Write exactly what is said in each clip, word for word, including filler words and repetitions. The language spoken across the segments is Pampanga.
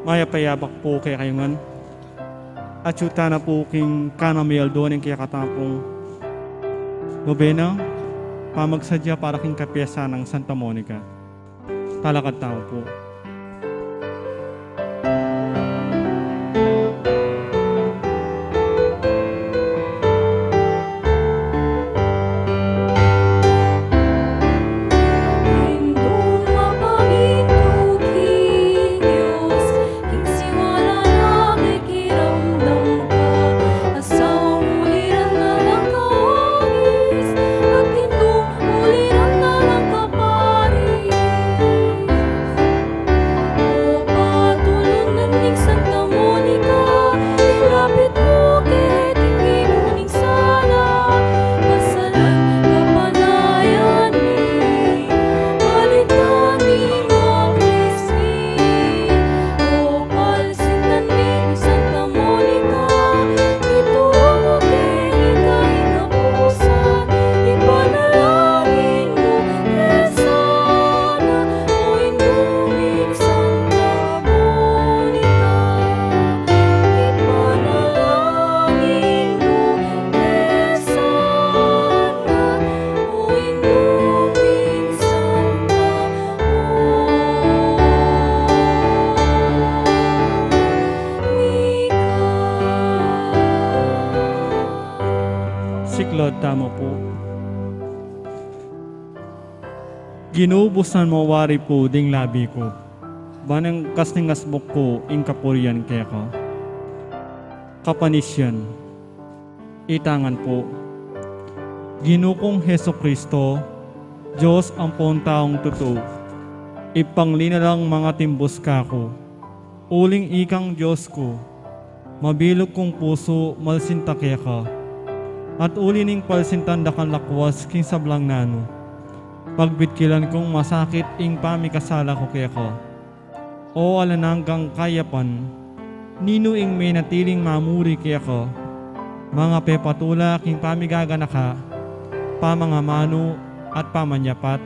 Mayap a yabak pu kekayu ngan. Atsu tana pu king kanamildo ning kekatamung nobena, pamagsadya para king kapiyasan nang Santa Monica. Talakad tamu pu. Siklaud tamu pu. Ginu, busnan mu wari pu ding labi ku, ban ing kas ning asbuk ku ing kapurian keka. Kapanisian. Itangan pu. Ginu kung Jesucristo, Dios ampong taung tutu, ipangli na lang mangatimbus kaku. Uling ikang Dios ku, mabilug kung pusu malsinta keka, at uli ning palsintan da kang lakwas king sablang nanu, pagbitkilan kung masakit ing pamikasala ku keka. O alang anggang kayapan, ninu ing menatiling mamuri keka, mangapepatula king pamigaganaka, pamangamanu, at pamanyapat?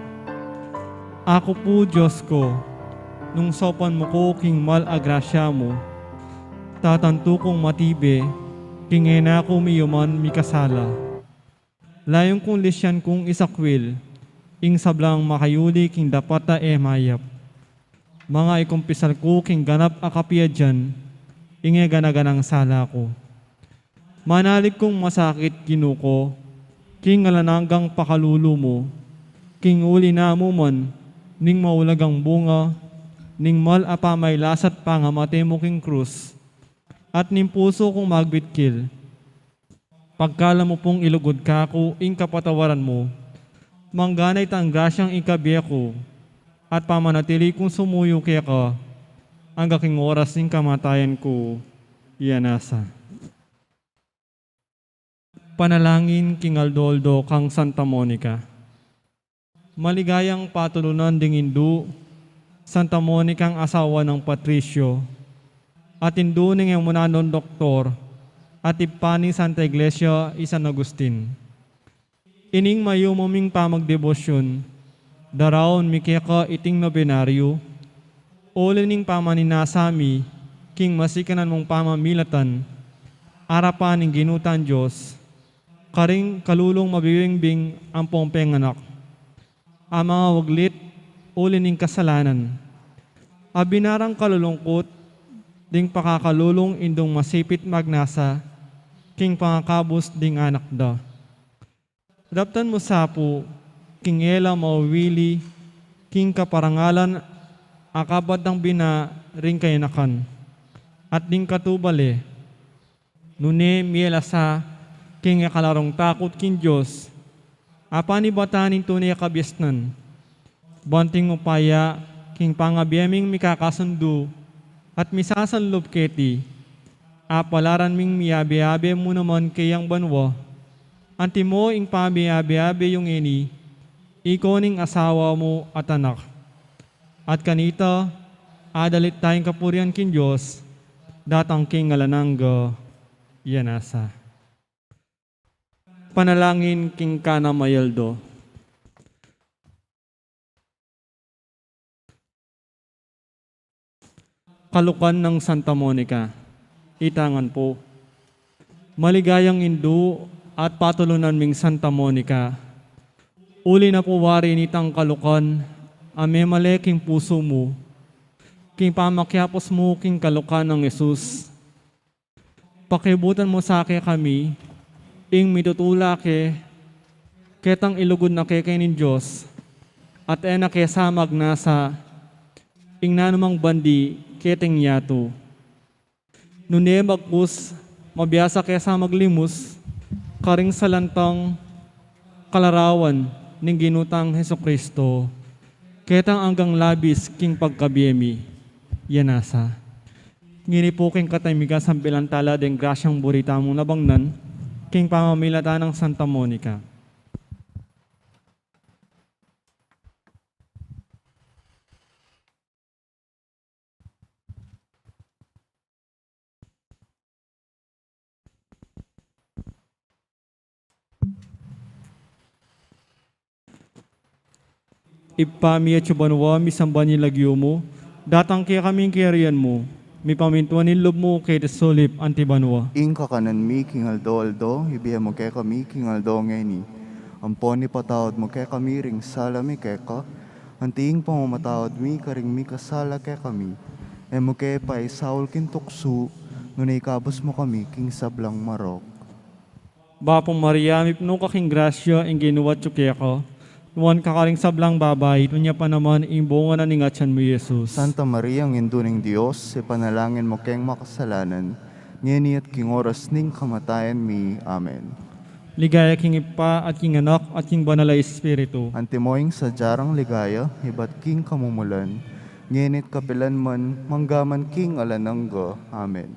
Aku pu, Dios ku, nung saupan mu ku king mal a grasya mu, tatantu kung matibe, king e na ku miyuman mikasala. Layun kung lisyan kung isakwil ing sablang makayuli king dapat a e mayap. Manga ikumpisal ku king ganap a kapiadian ing e gana-ganang sala ku. Manalig kung masakit, Ginu ku, king alang anggang pakalulu mu, king uli na mu man ning maulagang bunga ning mal a pamailas at pangamate mu king krus, at ning pusu kung magbitkil. Pagkalam mu pung ilugud kaku ing kapatawaran mu, mangganay tang grasyang ikabie ku, at pamanatili kung sumuyu keka angga king oras ning kamatayan ku. Iya nasa. Panalangin king aldo-aldo kang Santa Monica. Maligayang patulunan ding indu, Santa Monicang asawa nang Patricio, at indu ning e munanung doktor, at ibpa ning Santa Iglesia i San Agustin. Ining mayumu ming pamagdebosyun, daraun mi keka iting nobenaryu, uli ning pamaninasa mi king masikanan mung pamamilatan, arapan ning Ginu tang Dios, karing kalulung mabibingbing ampong penganak, a mangawaglit uli ning kasalanan, a binarang kalulungkut ding pakakalulung indung masipit magnasa king pangakabus ding anak da. Daptan mu sa pu king e la mawili king kaparangalan a kabat dang bina ring kayanakan, at ding katubale, nune mie la sa king e kalarung takut king Dios, a panibatan ning tune kabiasnan. Banting upaya king pangabie ming mikakasundu at misasanlub keti, a palaran ming miabe-abe mu naman keyang banua. Antimo ing pamiabe-abe yung ini, ikaw ning asawa mu at anak. At kanita, adalit tayang kapurian king Dios, datang king alang angga. Iya nasa. Panalangin king kanam a aldo. Kalukan nang Santa Monica. Itangan pu. Maligayang indu at patulunan ming Santa Monica. Uli na pu wari nitang kalukan a memale king pusu mu, king pamakiapus mu king kalukan nang Jesus. Pakibutan mu sa kekami ing mitutula ke ketang ilugud na kekami ning Dios, at e na ke sa magnasa ing nanumang bandi keting yatu. Nune bagkus, mabiasa ke sa maglimus karing salantang kalarawan ning Ginu tang Jesucristo, ketang anggang labis king pagkabie mi. Yan nasa. Ngeni pu king kataming kasambilan tala deng grasyang buri tamung nabangnan king pamamilatan nang Santa Monica. Ibpa mi atsu banua, misamban ya ing lagyu mu, datang kekami ing kayarian mu, mipamintuan ing lub mu keti sulip anti banua. Ing kakanan mi king aldo-aldo ibie mu kekami king aldo ngeni. Ampon ipatawad mu kekami ring sala mi keka, anti ing pamamatawad mi karing mikasala kekami. E mu ke paisaul king tuksu, nune ikabus mu kami king sablang marok. Bapu Maria, mipnu ka king grasya, ing Ginu atsu keka. Nuan ka karing sablang babai, at nuan ya pa naman ing bunga na ning atyan mu, Jesus. Santa Maria, Indu ning Dios, ipanalangin mu keng makasalanan, ngeni at king oras ning kamatayan mi. Amen. Ligaya king Ibpa, at king Anak, at king Banal a Espiritu. Antimo ing sadya rang ligaya, ibat king kamumulan, ngeni at kapilan man, manggaman king alang angga. Amen.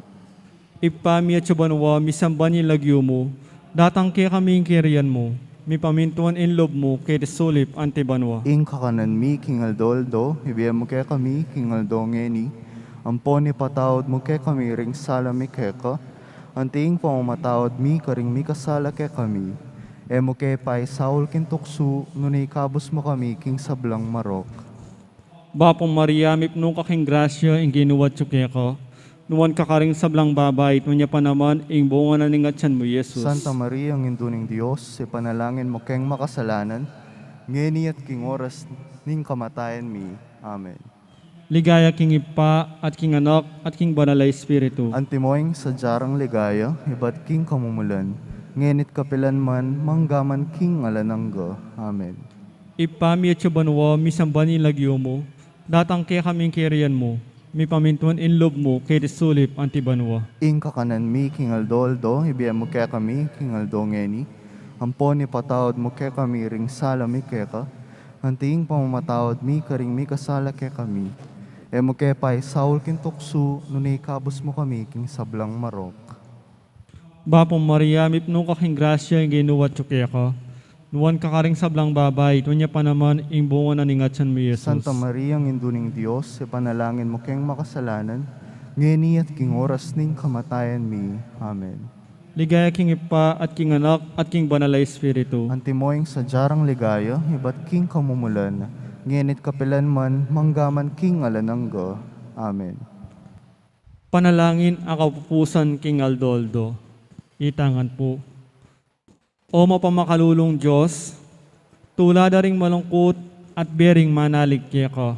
Ibpa mi atsu banua, misamban ya ing lagyu mu, datang kekami ing kayarian mu, mipamintuan ing lub mu keti sulip anti banua. Ing kakanan mi king aldo-aldo ibie mu kekami king aldo ngeni. Ampon ipatawad mu kekami ring sala mi keka, anti ing pamamatawad mi karing mikasala kekami. E mu ke paisaul king tuksu, nune ikabus mu kami king sablang marok. Bapu Maria, mipnu ka king grasya, ing Ginu atsu keka. Nuan ka karing sablang babai, at nuan ya pa naman ing bunga na ning atyan mu, Jesus. Santa Maria, Indu ning Dios, ipanalangin mu keng makasalanan, ngeni at king oras ning kamatayan mi. Amen. Ligaya king Ibpa, at king Anak, at king Banal a Espiritu. Antimo ing sadya rang ligaya, ibat king kamumulan, ngeni at kapilan man, manggaman king alang angga. Amen. Ibpa mi atsu banua, misamban ya ing lagyu mu, datang kekami ing kayarian mu, mipamintuan ing lub mu keti sulip anti banua. Ing kakanan mi king aldo-aldo ibie mu kekami king aldo ngeni. Ampon ipatawad mu kekami ring sala mi keka, anti ing pamamatawad mi karing mikasala kekami. E mu ke paisaul king tuksu, nune ikabus mu kami king sablang marok. Bapu Maria, mipnu ka king grasya, ing Ginu atsu keka. Nuan ka karing sablang babai, at nuan ya pa naman ing bunga na ning atyan mu, Jesus. Santa Maria, Indu ning Dios, ipanalangin mu keng makasalanan, ngeni at king oras ning kamatayan mi. Amen. Ligaya king Ibpa, at king Anak, at king Banal a Espiritu. Antimo ing sadya rang ligaya, ibat king kamumulan, ngeni at kapilan man, manggaman king alang angga. Amen. Panalangin a kapupusan king aldo-aldo. Itangan pu. O mapamakalulung Dios, tula da ring malungkut at bie ring manalig keka.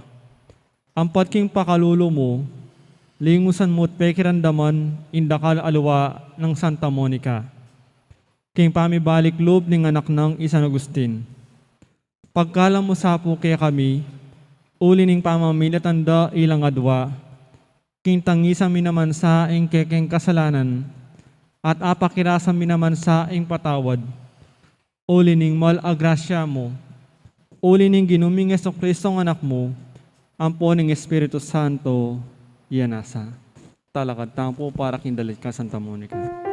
Ampat king pakalulu mu, lingusan mu at pekiramdaman ing dakal a lua nang Santa Monica king pamibalik lub ning anak nang i San Agustin. Pagkalam mu sa pu kekami, uli ning pamamilatan da ilang adua, king tangisan mi naman sa ing kekeng kasalanan, at apakirasan mi naman sa ing patawad, uli ning mal a grasya mu, uli ning Ginu ming Jesucristo a Anak mu, ampo ning Espiritu Santo, iya na sa. Talakad tamu pu para king dalit kang Santa Monica.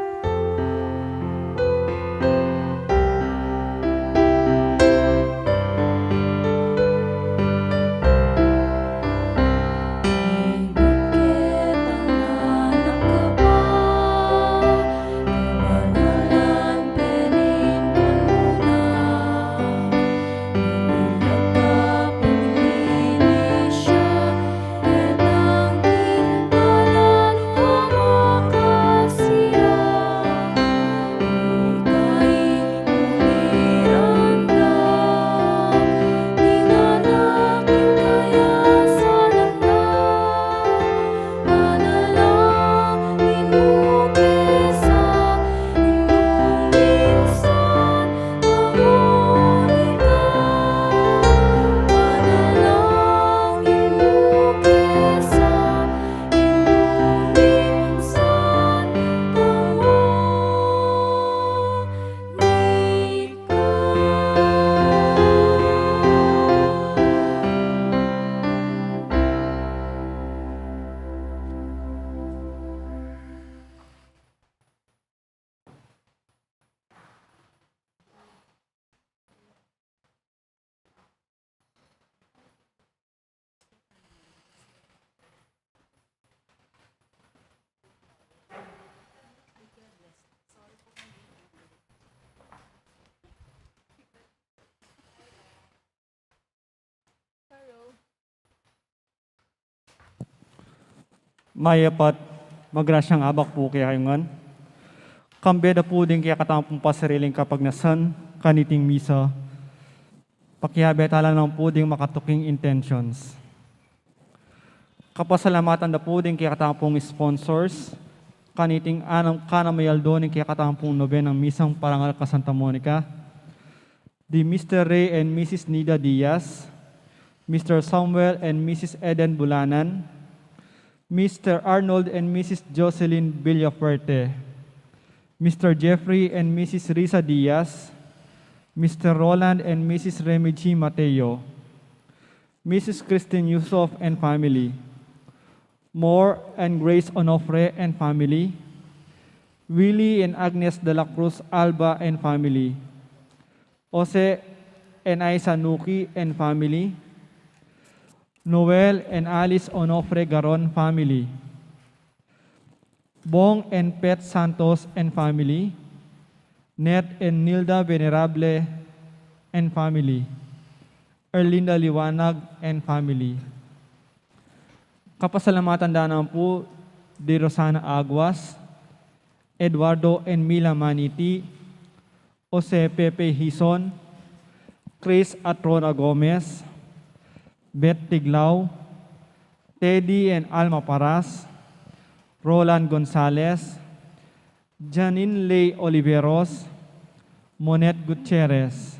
Mayap at magrasyang abak pu kekayu ngan. Kambe da pu ding kekatamung pasariling kapagnasan kaniting misa, pakiabe tala naman pu ding makatuking intentions. Kapasalamatan da pu ding kekatamung sponsors kaniting anam, kanam a aldo ning kekatamung nobenang misang parangal kang Santa Monica, di Mister Ray and Missus Nida Diaz, Mister Samuel and Missus Eden Bulanan, Mister Arnold and Missus Jocelyn Villafuerte, Mister Jeffrey and Missus Risa Diaz, Mister Roland and Missus Remy G Mateo, Missus Christine Yusuf and family, Moore and Grace Onofre and family, Willie and Agnes de la Cruz Alba and family, Jose and Aisa Nuki and family, Noel and Alice Onofre Garon family, Bong and Pet Santos and family, Ned and Nilda Venerable and family, Erlinda Liwanag and family. Kapasalamatan da naman pu di Rosana Aguas, Eduardo and Mila Maniti, Jose Pepe Hison, Chris at Rona Gomez, Beth Tiglao, Teddy and Alma Paras, Roland Gonzalez, Janine Ley Oliveros, Monet Gutierrez.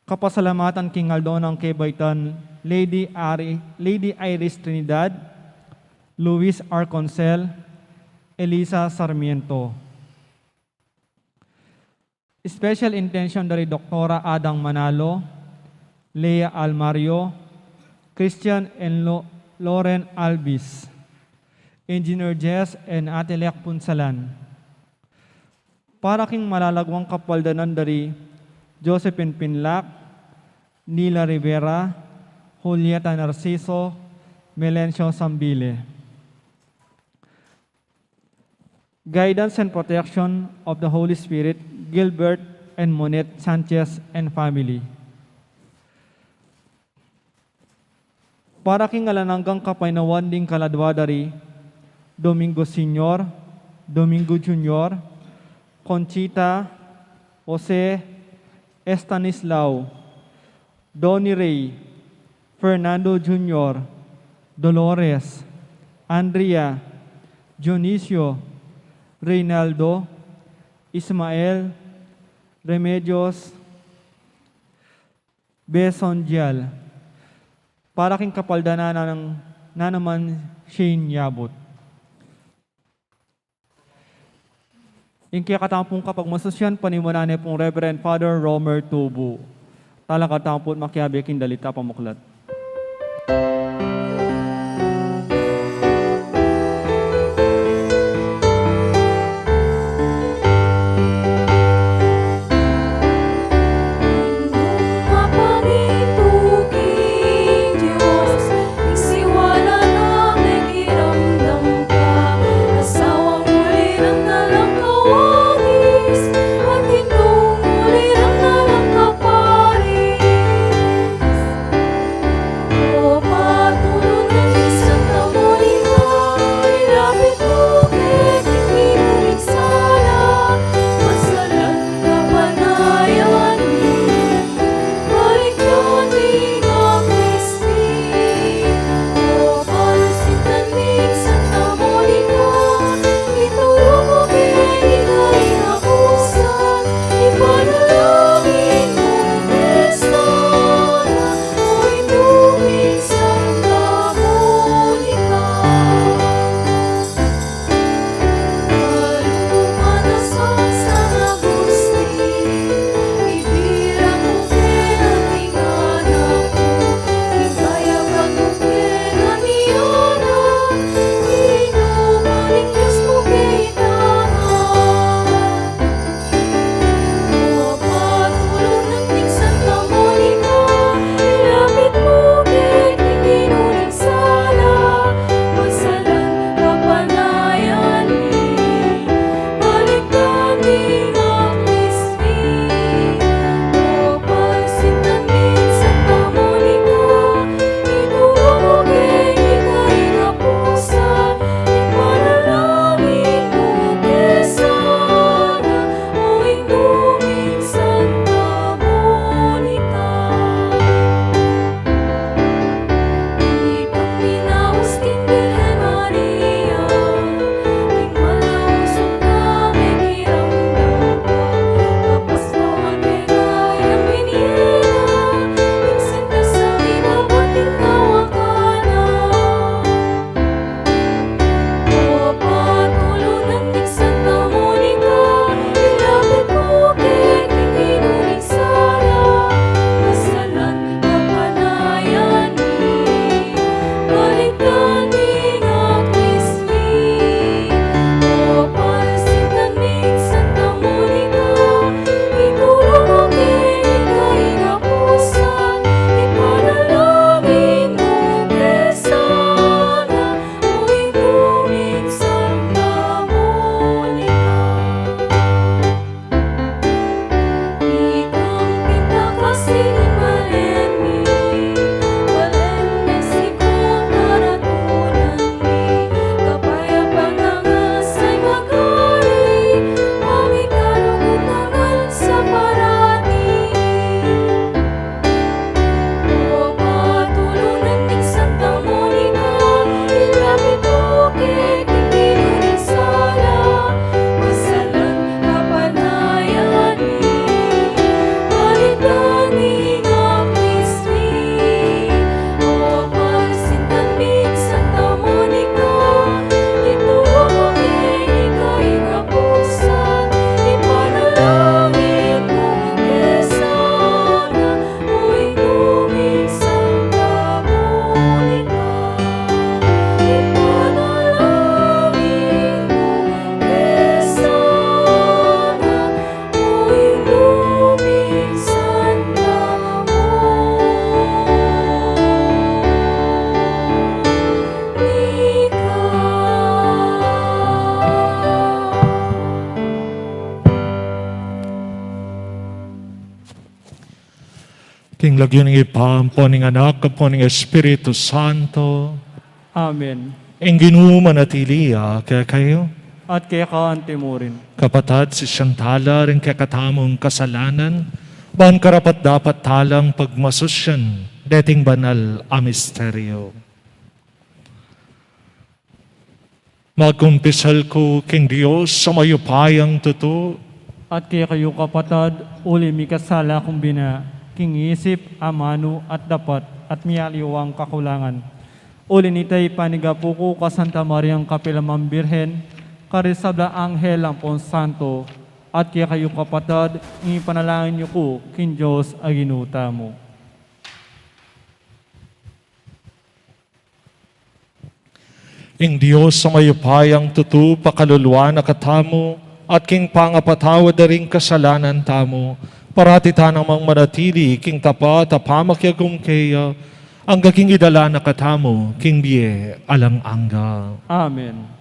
Kapasalamatan king aldo nang kebaitan Lady Ari, Lady Iris Trinidad, Luis Arconsel, Elisa Sarmiento. Special intention dari Doktora Adang Manalo, Lea Almario, Christian and Lo-, Lauren Albis, Engineer Jess and Ate Lek Punsalan. Para king malalagwang kapaldanan dari Josephine Pinlac, Nila Rivera, Julieta Narciso, Melencio Sambile. Guidance and protection of the Holy Spirit, Gilbert and Monette Sanchez and family. Para king alang anggang kapaynawan ding kaladwa dari Domingo Senior, Domingo Junior, Conchita, Jose, Estanislao, Donny Ray, Fernando Junior, Dolores, Andrea, Dionisio, Reynaldo, Ismael, Remedios, Beson Gial. Para king kapaldanan nang Nanaman Shane Yabut. Ing kekatamung kapagmasusyan, panimunan ne pung Reverend Father Romer Tubu. Talakad tamu pu't makiabe king dalit a pamuklat. King lagyu ning Ibpa, ampo ning Anak, ampo ning Espiritu Santo. Amen. Ing Ginu manatili ya kekayu. At keka antimurin. Kapatad, sisian tala ring kekatamung kasalanan, ban karapat-dapat talang pagmasusyan deting banal a misteryo. Magkumpisal ku king Dios a mayupayang tutu. At kekayu, kapatad, uli mikasala kung bina, king isip, amanu, at dapat, at mialiwang kakulangan. Uli nita, ipanigapu ku ka Santa Mariang kapilan man Birhen, karing sablang anghel ampon santo, at kekayu, kapatad, ipanalangin yu ku king Dios a Ginu tamu. Ing Dios a mayupayang tutu pakaluluan na katamu, at king pangapatawad da ring kasalanan tamu, parati ta namang manatili king tapat a pamakiagum keya, angga king idala na katamu king bie alang angga. Amen.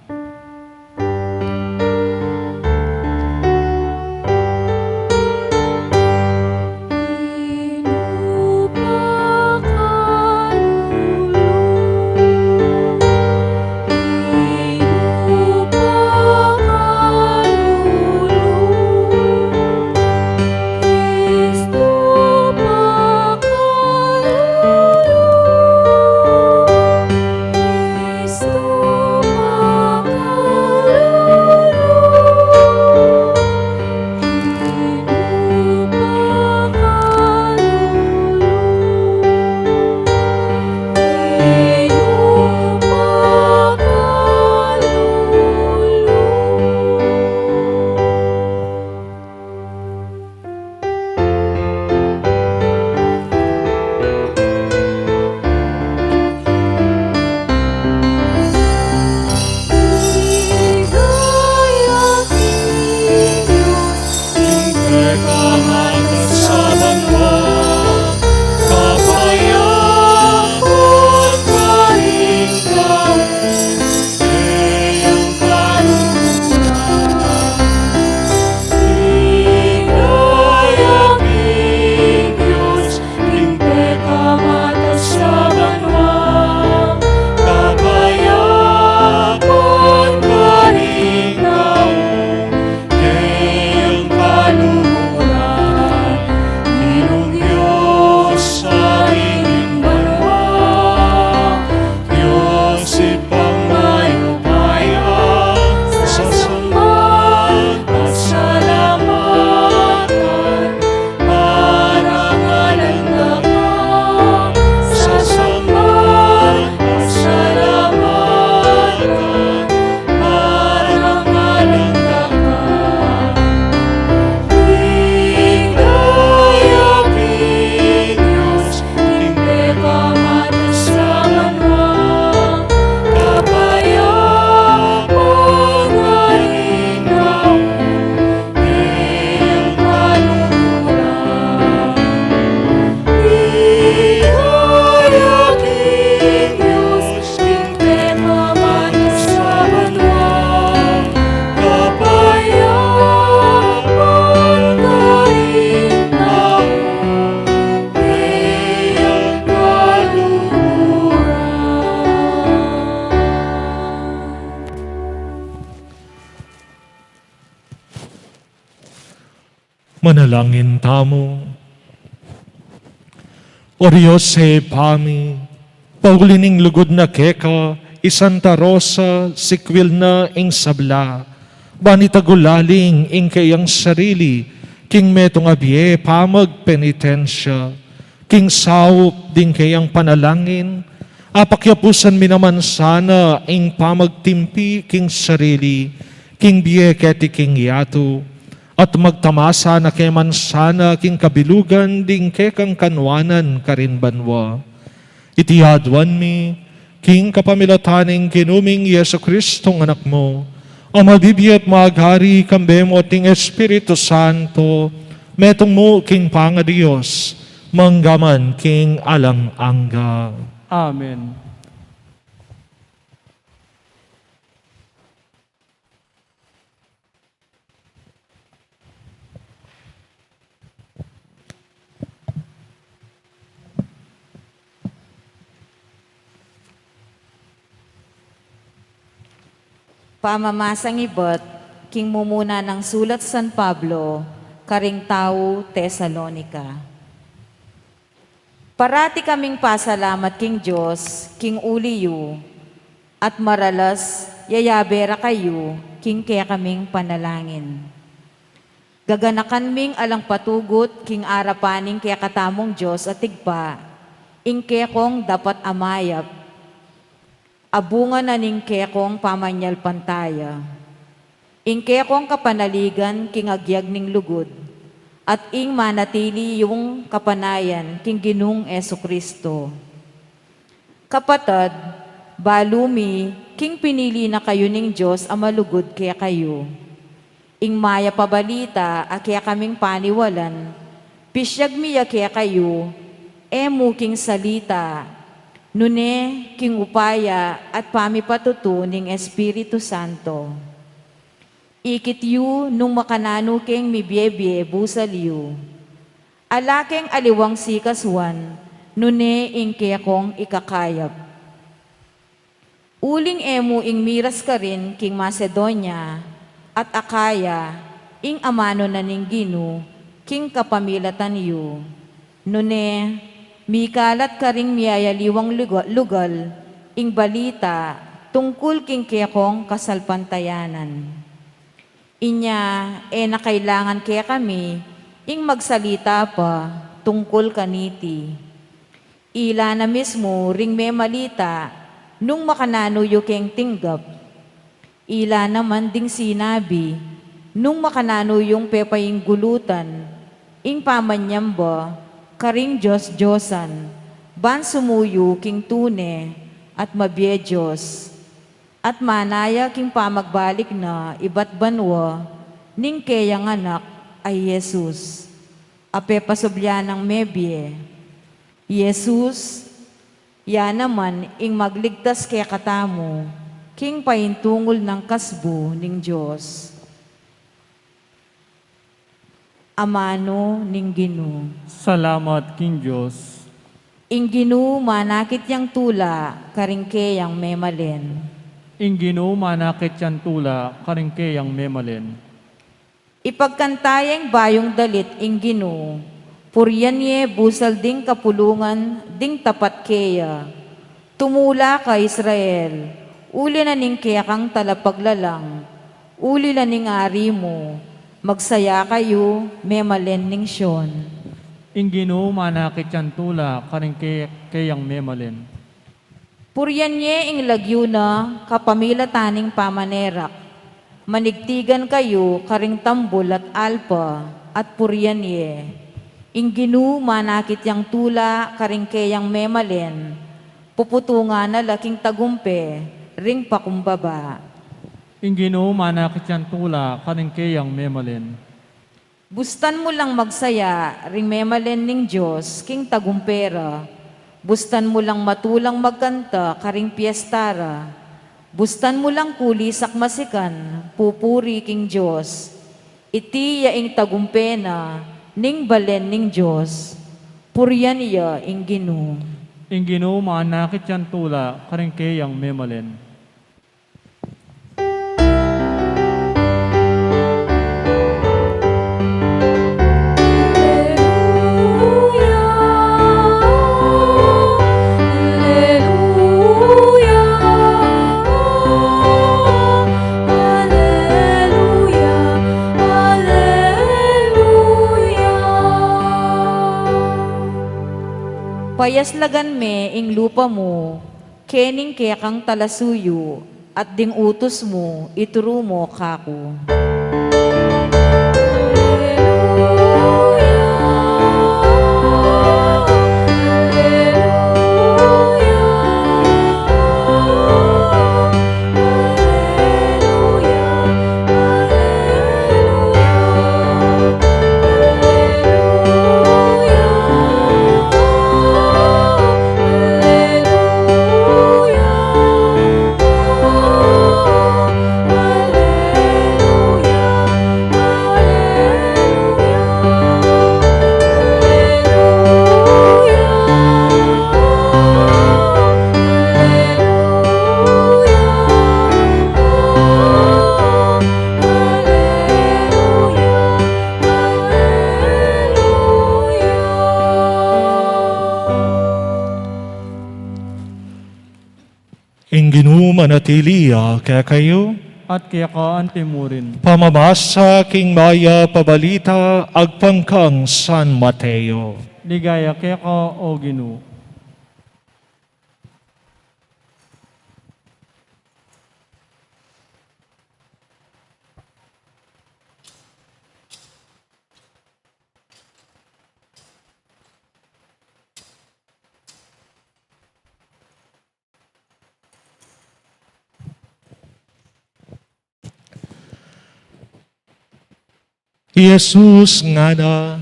Manalangin tamu. O Dios, Ibpa mi, pauli ning lugud na keka i Santa Rosa, sikwil na ing sabla, ban itagulaling ing keyang sarili king metung a bie pamagpenitensya, king saup ding keyang panalangin, apakiapusan mi naman sana ing pamagtimpi king sarili king bie keti king yatu, at magtamasa na ke man sana king kabilugan ding kekang kanwanan karin banua. Iti aduan mi king kapamilatan ning Ginu ming Jesucristo, Anak mu, a mabibie at magari kambe mu at ning Espiritu Santo, metung mu king pangaDios, mangga man king alang angga. Amen. Pamamasang ibat king mumuna nang sulat San Pablo karing tau Tesalonica. Parati kaming pasalamat king Dios king uli yu, at maralas yayabe ra kayu king kekaming panalangin. Gaganakan ming alang patugut king arapan ning kekatamung Dios at Ibpa ing kekong dapat a mayap, a bunga na ning kekong pamanyalpantaya, ing kekong kapanaligan king agyag ning lugud, at ing manatili yung kapanayan king Ginung Jesucristo. Kapatad, balu mi king pinili na kayu ning Dios a malugud kekayu. Ing mayap a balita a kekaming paniwalan, pisyag mi ya kekayu, e mu king salita, nune king upaya at pamipatutu ning Espiritu Santo. Ikit yu nung makananu keng mibiebie busal yu. Ala keng aliwang sikasuan, nune ing kekong ikakayap. Uling e mu ing miras karin king Macedonia at Acaya ing amanu na ning Ginu king kapamilatan yu. Nune, mikalat karing miyayaliwang luga-, lugal ing balita tungkul king kekong kasalpantayanan. Inya, e na kailangan kekami ing magsalita pa tungkul kaniti. Ila na mismu ring memalita nung makananu yu keng tinggap. Ila naman ding sinabi nung makananu yung pepainggulutan ing pamanyamba karing dios-diosan, ban sumuyu king tune at mabie Dios, at manaya king pamagbalik na ibat banua ning keyang Anak a i Jesus, a pepasubli nang mebie. I Jesus, ya naman ing magligtas kekatamu king paintungul nang kasbu ning Dios. Amanu ning Ginu. Salamat king Dios. Ing Ginu manakit yang tula karing keyang memalen. Ing Ginu manakit yang tula karing keyang memalen. Ipagkanta yeng bayung dalit ing Ginu, purian ye busal ding kapulungan ding tapat keya. Tumula ka, Israel, uli na ning kekang talapaglalang, uli na ning ari mu, magsaya kayu, memalen ning Sion. Ing Ginu manakit yang tula karing ke-, keyang memalen. Purian ye ing lagyu na kapamilatan ning pamanerak. Manigtigan kayu karing tambul at alpa, at purian ye. Ing Ginu manakit yang tula karing keyang memalen, puputungan na la king tagumpe ring pakumbaba. Ing Ginu manakit yang tula karing keyang memalen. Bustan mu lang magsaya ring memalen ning Dios king tagumpe ra. Bustan mu lang matulang magkanta karing piesta ra. Bustan mu lang kuli sakmasikan pupuri king Dios. Iti ya ing tagumpe na ning balen ning Dios. Purian ya ing Ginu. Ing Ginu manakit yang tula karing keyang memalen. Payaslagan me ing lupa mu, kening kekang talasuyu, at ding utus mu ituru mu kaku. Ginu manatili ya kekayu. At keka antimurin. Pamamasa king mayap a balita agpang kang San Mateo. Ligaya keka, O Ginu. I Jesus ngana,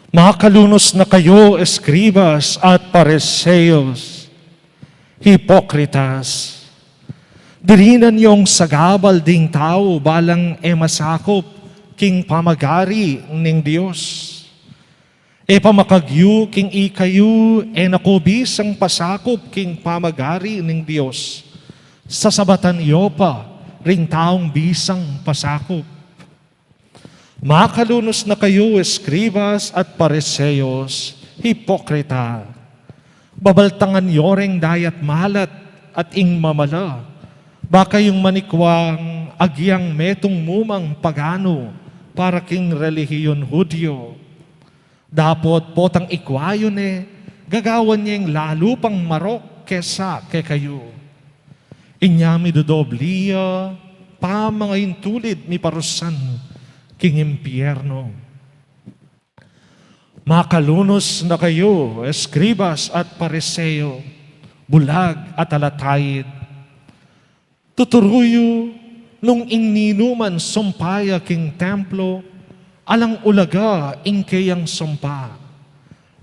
"Makalunus na kayu, eskribas at Pariseyos, hipokritas! Dirinan yung sagabal ding tau balang e masakup king pamagari ning Dios. E pa makagyu king ikayu e na ku bisang pasakup king pamagari ning Dios, sasabatan yu pa ring taung bisang pasakup. Makalunus na kayu, eskribas at Pariseyos, hipokrita! Babaltangan yu reng dayat malat at ing mamala, ba kayung manikwang agyang metung mumang paganu para king relihiyun Judio. Dapot potang ikwa yu ne, gagawan yeng lalu pang marok kesa kekayu. Inya midodobli ya pa mangaintulid miparusan king impiernu. Makalunus na kayu, eskribas at Pariseo, bulag at alataid! Tuturu yu nung ing ninuman sumpa ya king templo, alang ulaga ing keyang sumpa.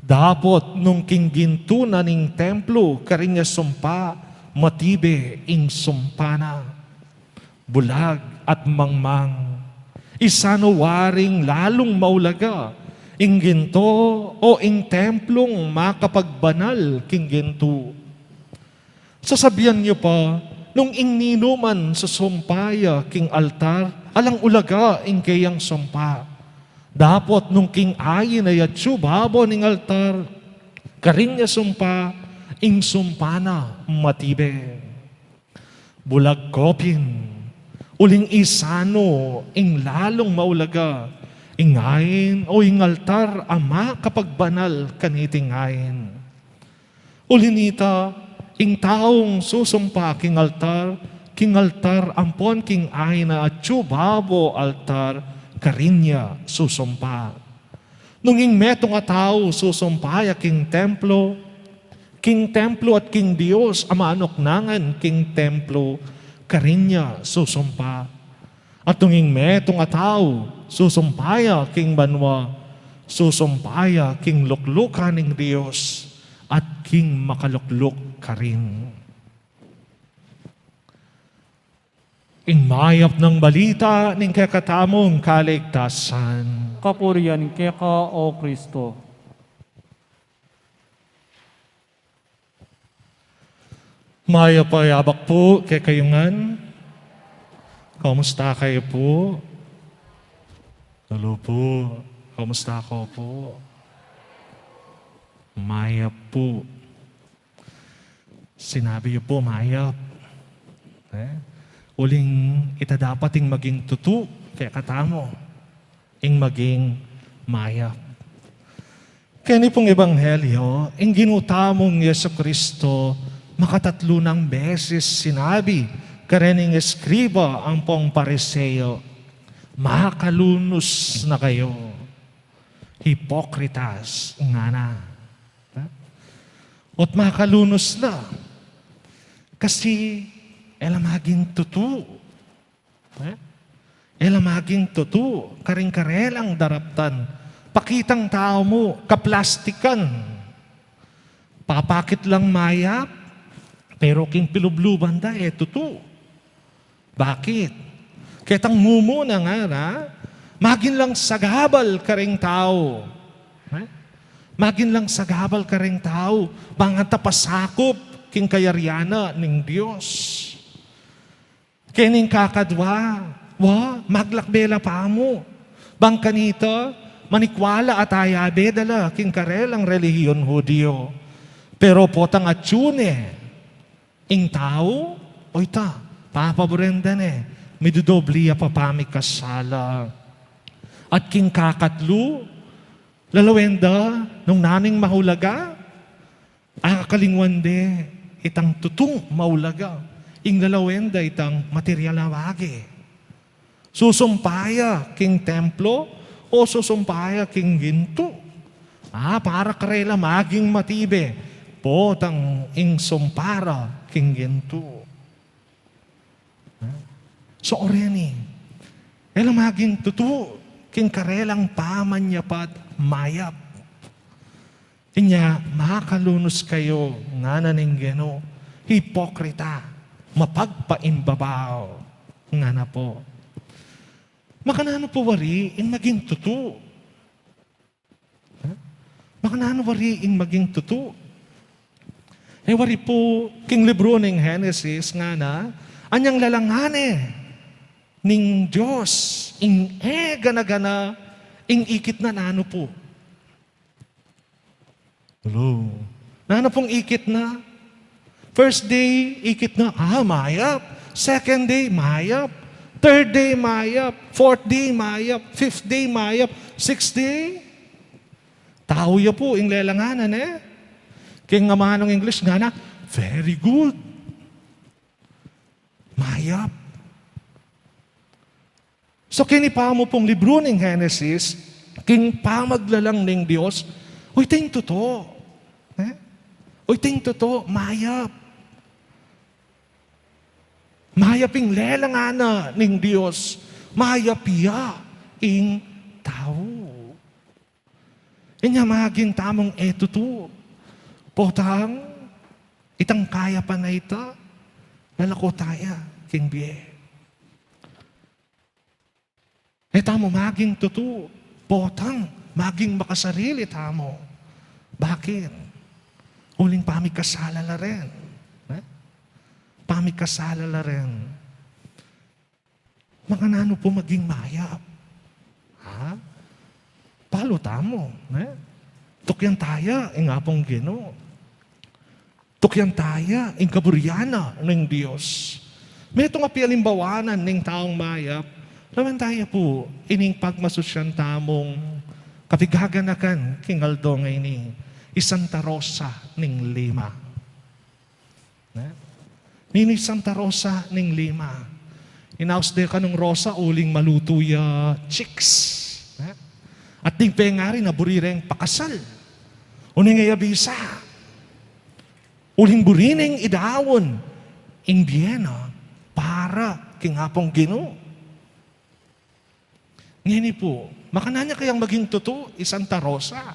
Dapot nung king gintu na ning templo karin ya sumpa, matibe ing sumpa na. Bulag at mangmang! Isanu waring lalung maulaga, ing gintu o ing templung makapagbanal king gintu? Sasabian yu pa, nung ing ninuman susumpa ya king altar, alang ulaga ing keyang sumpa. Dapot nung king ain a atyu babo ning altar karin ya sumpa, ing sumpa na matibe. Bulag kopin! Uling isanu ing lalung maulaga, ing ain o ing altar a makapagbanal kaniting ain? Uli nita, ing taung susumpa king altar, king altar ampon king ain a atyu babo altar karin ya susumpa. Nung ing metung a tau susumpa ya king templo, king templo at king Dios a manuknangan king templo, karin ya susumpa. At nung ing metung a tau susumpa ya king banua, susumpa ya king luklukan ning Dios at king makalukluk karin. Ing mayap nang balita ning kekatamung kaligtasan. Kapurian keka, O Kristo. Mayap a yabak pu kekayu ngan. Kamusta kayu pu? Hello pu. Kamusta kayu pu? Mayap pu. Sinabi yu pu, mayap. E? Uling ita dapat ing maging tutu kekatamu, ing maging mayap. Keni pung ebanghelyo, ing Ginu tamung Jesucristo, makatatlu nang beses sinabi kareng eskriba ampong Pariseo, "Makalunus na kayu, hipokritas," ngana. Ha? Ot makalunus la. Kasi e la maging tutu. Ha? E la maging tutu karing karelang daraptan. Pakitang tau mu, kaplastikan. Papakit lang mayap, pero king pilubluban da, e tutu. Bakit? Ketang mumuna ngana, magin lang sagabal karing tau. Ha? Magin lang sagabal karing tau, bang anta pasakup king kayarian na ning Dios. Kening kakadwa, wa, maglakbe la pamu. Bang kanita, manikwala at ayabe da la king karelang relihiyon Hudiyo. Pero potang atyu ne, Ing tau, o ita, papaburen da ne, midudobli ya pa pamikasala. At king kakatlu, lalawen da nung nanung maulaga, akakalingwan de itang tutung maulaga, ing lalawen da itang material a bage. Susumpa ya king templo o susumpa ya king gintu? A, para karela maging matibe, potang ing sumpa ra king gintu. So, o reni, e la maging tutu king karelang pamanyapat mayap. Inya, makalunus kayu, ngana ning Ginu, hipokrita, mapagpaimbabaw, ngana pu. Makananu pu wari ing maging tutu? Ha? Makananu wari ing maging tutu? E wari pu king libru ning Genesis, ngana, anyang lalangan ne ning Dios ing e gana-gana ing ikit na, nanu pu? Hello. Nanu pung ikit na? First day, ikit na, a, mayap. Second day, mayap. Third day, mayap. Fourth day, mayap. Fifth day, mayap. Sixth day, tau ya pu ing lelangan na, ne? King amanung English, ngana, very good. Mayap. So, keni pa mu pung libru ning Genesis, king pamaglalang ning Dios, uy, ing tutu. Eh? Uy, ing tutu, mayap. Mayap ing lelangan na ning Dios, mayap ya ing tau. Inya maging tamung e tutu. Potang, itang kayapan a ita, lalako taya king bie. E tamu maging tutu, potang, maging makasarili tamu. Bakit? Uling pamikasala la rin. Eh? Pamikasala la rin. Makananu pu maging mayap? Ha? Palu tamu, ne? Tukyan taya ing Apung Ginu. Tukyan taya ing kaburian na ning Dios. Metung a pialimbawanan ning taung mayap, lawen taya pu ining pagmasusyan tamung kapigaganakan king aldo ngeni, i Santa Rosa ning Lima. Ne? Ninu i Santa Rosa ning Lima? Inaus de kanung rosa uling malutu ya chicks. Ne? At ding pengari na buri reng pakasal. Uling e ya bisa. Uling buri neng idaun ing bie na para king Apung Ginu. Ngeni pu, makananu ya kayang maging tutu i Santa Rosa?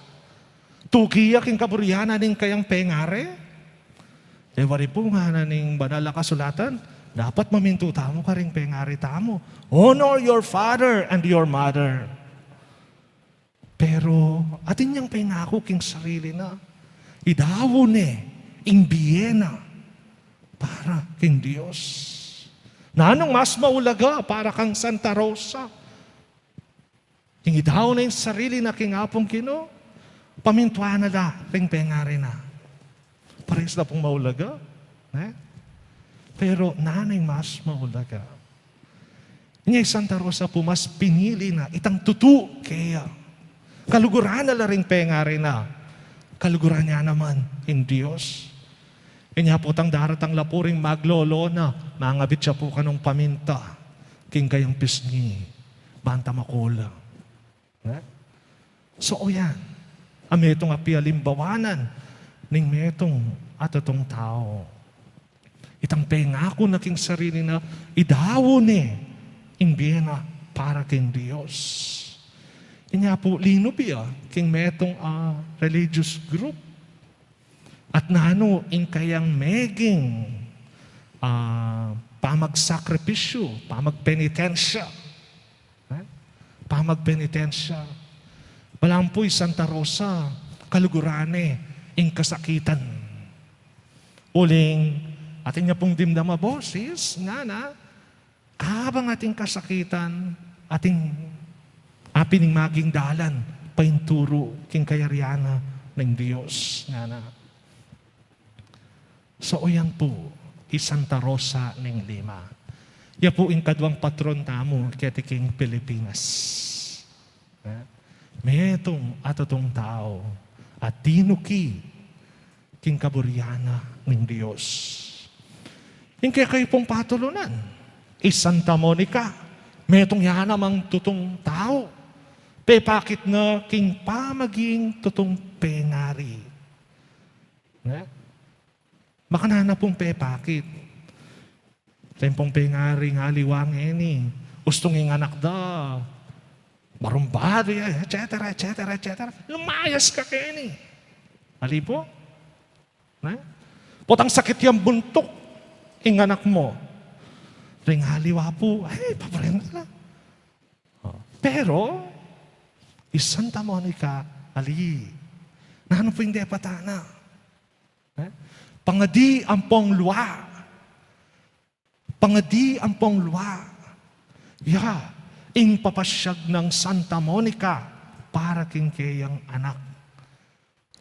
Tuki ya king kaburian na ning kayang pengari? E wari pu ngana ning Banal a Kasulatan, dapat mamintu tamu karing pengari tamu. Honor your father and your mother. Pero atin yang pengaku king sarili na, idaun ne ing bie na para king Dios. Nanung mas maulaga para kang Santa Rosa? Ing idaun na ing sarili na king Apung Ginu, pamintuan na la ring pengari na. Parehas la pung maulaga, ne? Pero nanu ing mas maulaga? Inya i Santa Rosa pu mas pinili na itang tutu keya. Kaluguran na la ring pengari na. Kaluguran na naman ing Dios. Inya potang daratang la pu ring maglolo na, mangabit ya pu kanung paminta king kayang pisngi, banta makula. Ne? So, o yan a metung a pialimbawanan ning metung a tutung tau. Itang pengaku na king sarili na, idaun ne ing bie na para king Dios. Inya pu linub ya king metung a religious group. At nanu ing kayang meging, ah, pamagsakripisyu, pamagpenitensya? Eh? Pamagpenitensya. Balang pu i Santa Rosa, kaluguran ne ing kasakitan. Uling, atin ya pung dimdam a bosis, ngana, kabang ating kasakitan, atin apin ing maging dalan painturu king kayarian na ning Dios, ngana. So, o yan pu, i Santa Rosa ning Lima. Ya pu ing kaduang patron tamu keti king Pilipinas. Eh, metung a tutung tau a tinuki king kaburian na ning Dios. Ing kekayu pung patulunan, i Santa Monica, metung ya namang tutung tau, pepakit na king pamaging tutung pengari. Ne? Makananu pung pepakit. Teng pung pengari ing aliwa ngeni, ustung ing anak da, marumbado ya, et cetera, et cetera, et cetera. Lumayas ka keni. Ali pu? Ne? Potang sakit yang buntuk ing anak mu. Ring aliwa pu, ay, paparenta la. Oh. Pero, i Santa Monica, ali. Nanu pu ing depatan na? Eh? Pangadi ampong lua. Pangadi ampong lua. Ya, ing papasyag nang Santa Monica para king keyang anak.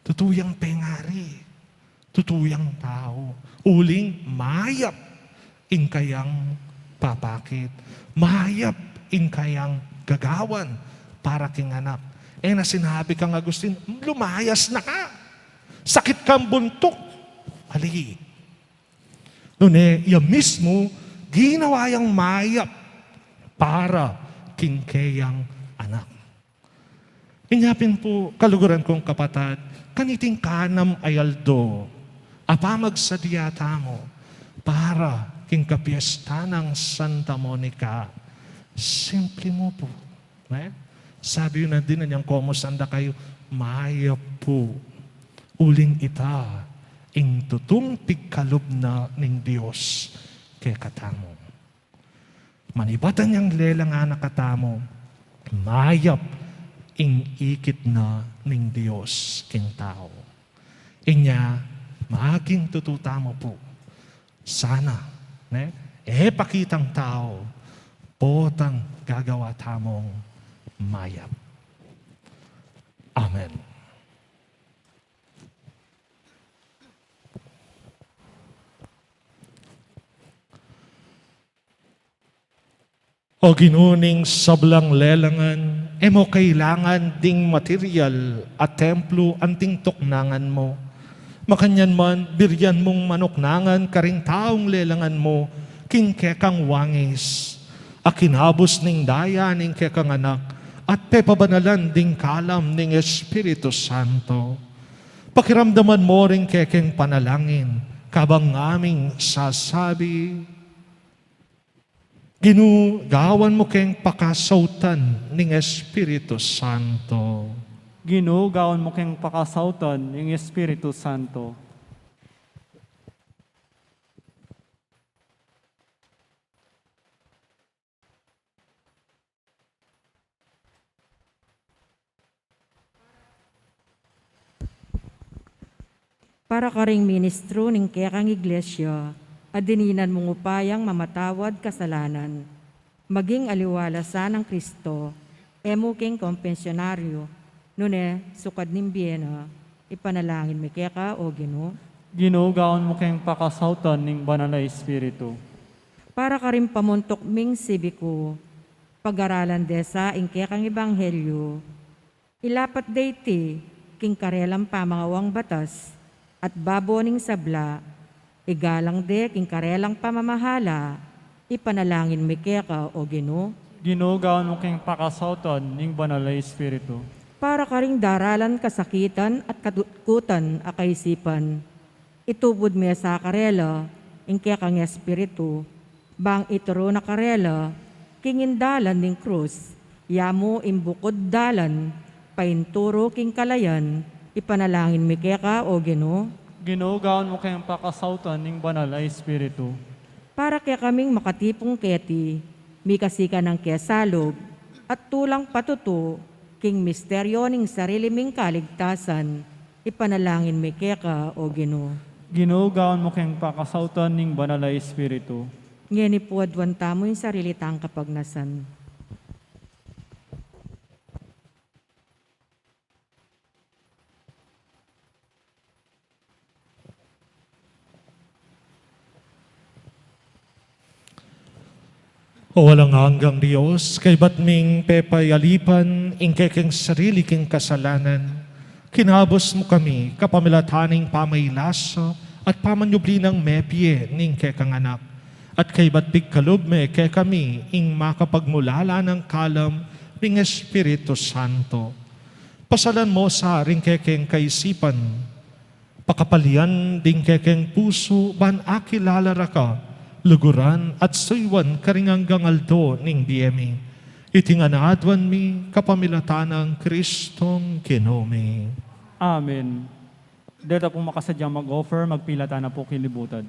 Tutu yang pengari, tutu yang tau. Uling mayap ing kayang papakit, mayap ing kayang gagawan para king anak. E na sinabi kang Agustin, "Lumayas na ka. Sakit kang buntuk." Ali. Nune, iya mismu ginawa yang mayap para king keyang anak. Inya pin pu, kaluguran kung kapatad, kaniting kanam a aldo a pamagsadya tamu para king kapiesta nang Santa Monica, simple mu pu, eh? Sabi yu na dinan yang komusta da kayu, mayap pu. Uling ita ing tutung pigkalub na ning Dios kekatamu. Manibatan yang lelangan na katamu, mayap ing ikit na ning Dios king tau. Inya, maging tutu tamu pu. Sana, ne? E pakitang tau, potang gagawa tamung mayap. Amen. O Ginu ning sablang lelangan, e mu kailangan ding material a templo anting tuknangan mu. Makanyan man, birian mung manuknangan karing taung lelangan mu king kekang wangis, a kinabus ning daya ning kekang anak at pepabanalan ding kalam ning Espiritu Santo. Pakiramdaman mu ring kekeng panalangin kabang ngaming sasabi, Ginu, gawan mu keng pakasautan ning Espiritu Santo. Ginu, gawan mu keng pakasautan ning Espiritu Santo. Para karing ministro ning kekang iglesia, a dininan mung upayang mamatawad kasalanan, maging aliwa la sanang Kristo, e mu king kompensionaryo, nune sukad ning bie na, ipanalangin mi keka, O Ginu. Ginu, gawan mu keng pakasautan ning Banal a Espiritu. Para karing pamuntuk ming sibiku, pagaralan de sa ing kekang ebanghelyo, ilapat de iti king karelang pamangawang batas at babo ning sabla, igalang de king karelang pamamahala, ipanalangin mi keka, O Ginu. Ginu, gawan mu keng pakasautan ning Banal a Espiritu. Para karing daralan kasakitan at katutkutan a kaisipan, itubud me sa karela ing kekang Espiritu, bang ituru na karela king dalan ning krus, ya mu ing bukud dalan painturu king kalayan, ipanalangin mi keka, O Ginu. Ginu, gawan mu keng pakasautan ning Banal a Espiritu. Para kekaming makatipung keti, mikasi ka nang kesalub at tulang patutu king misteryo ning sarili ming kaligtasan, ipanalangin mi keka, O Ginu. Ginu, gawan mu keng pakasautan ning Banal a Espiritu. Ngeni pu aduan tamu ing sarili tang kapagnasan. O alang anggang Dios, kaybat ming pepayalipan ing kekeng sarili king kasalanan, kinabus mu kami kapamilatan ning pamailasa at pamanyubli nang mebie ning kekang Anak, at kaybat pigkalub me kekami ing makapagmulala nang kalam ning Espiritu Santo. Pasalan mu sa ring kekeng kaisipan, pakapalian ding kekeng pusu ban akilala ra ka, luguran at suyuan karing anggang aldo ning bie mi. Iti ngan aduan mi kapamilatan nang Kristong Ginu mi. Amen. Deta pung makasadyang mag-offer, magpilatan na pu king libutad.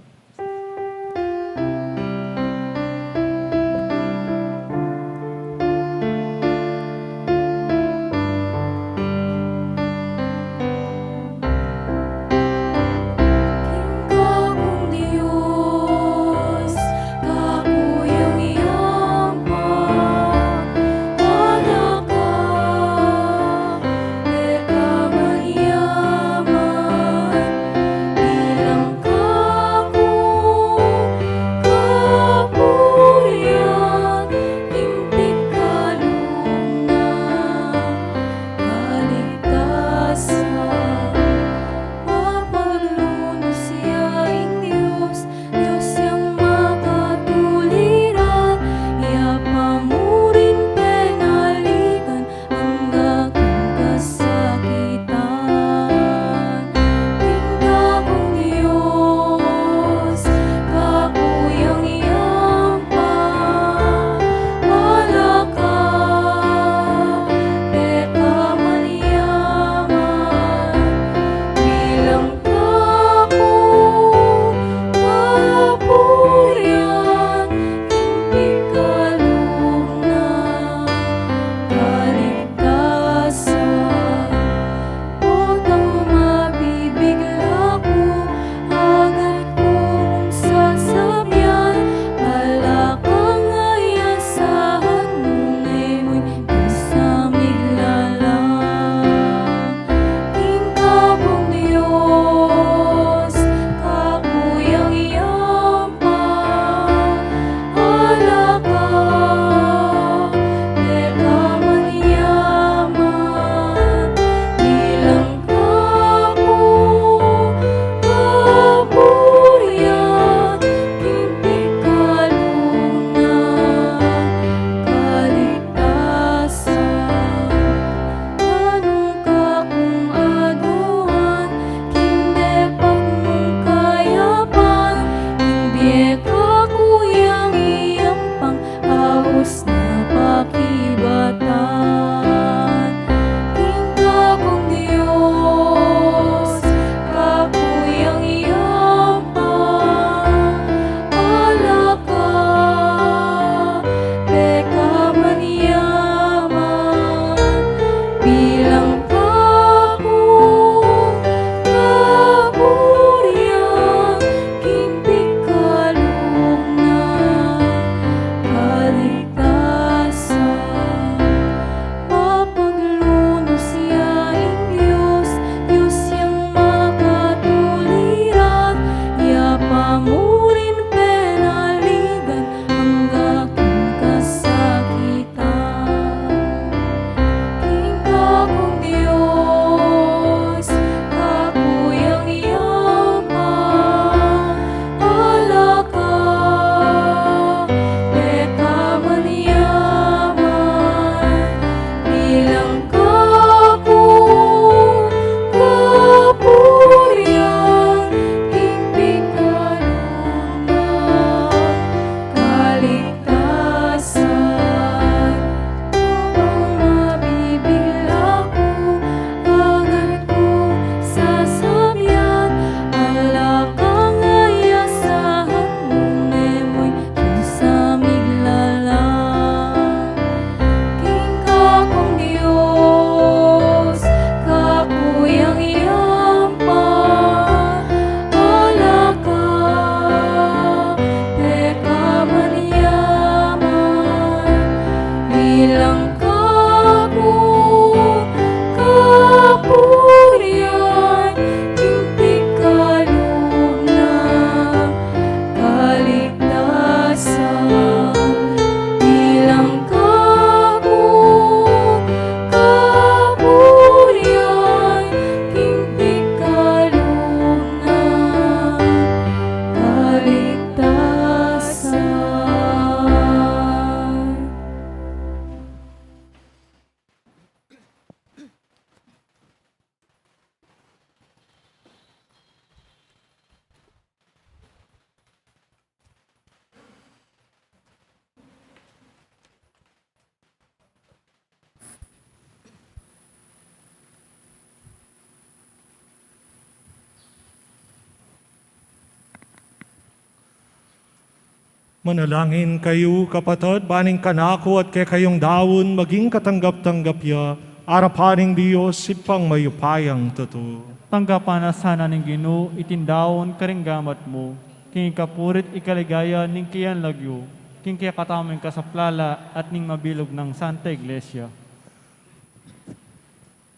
Manalangin kayu, kapatad, ban ing kanaku at kekayung daun maging katanggap-tanggap ya arapan ning Dios Ibpang mayupayang tutu. Tanggapan na sana ning Ginu iting daun karing gamat mu, king ikapurit ikaligaya ning keyang lagyu, king kekatamung kasaplalan at ning mabilug nang Santa Iglesia.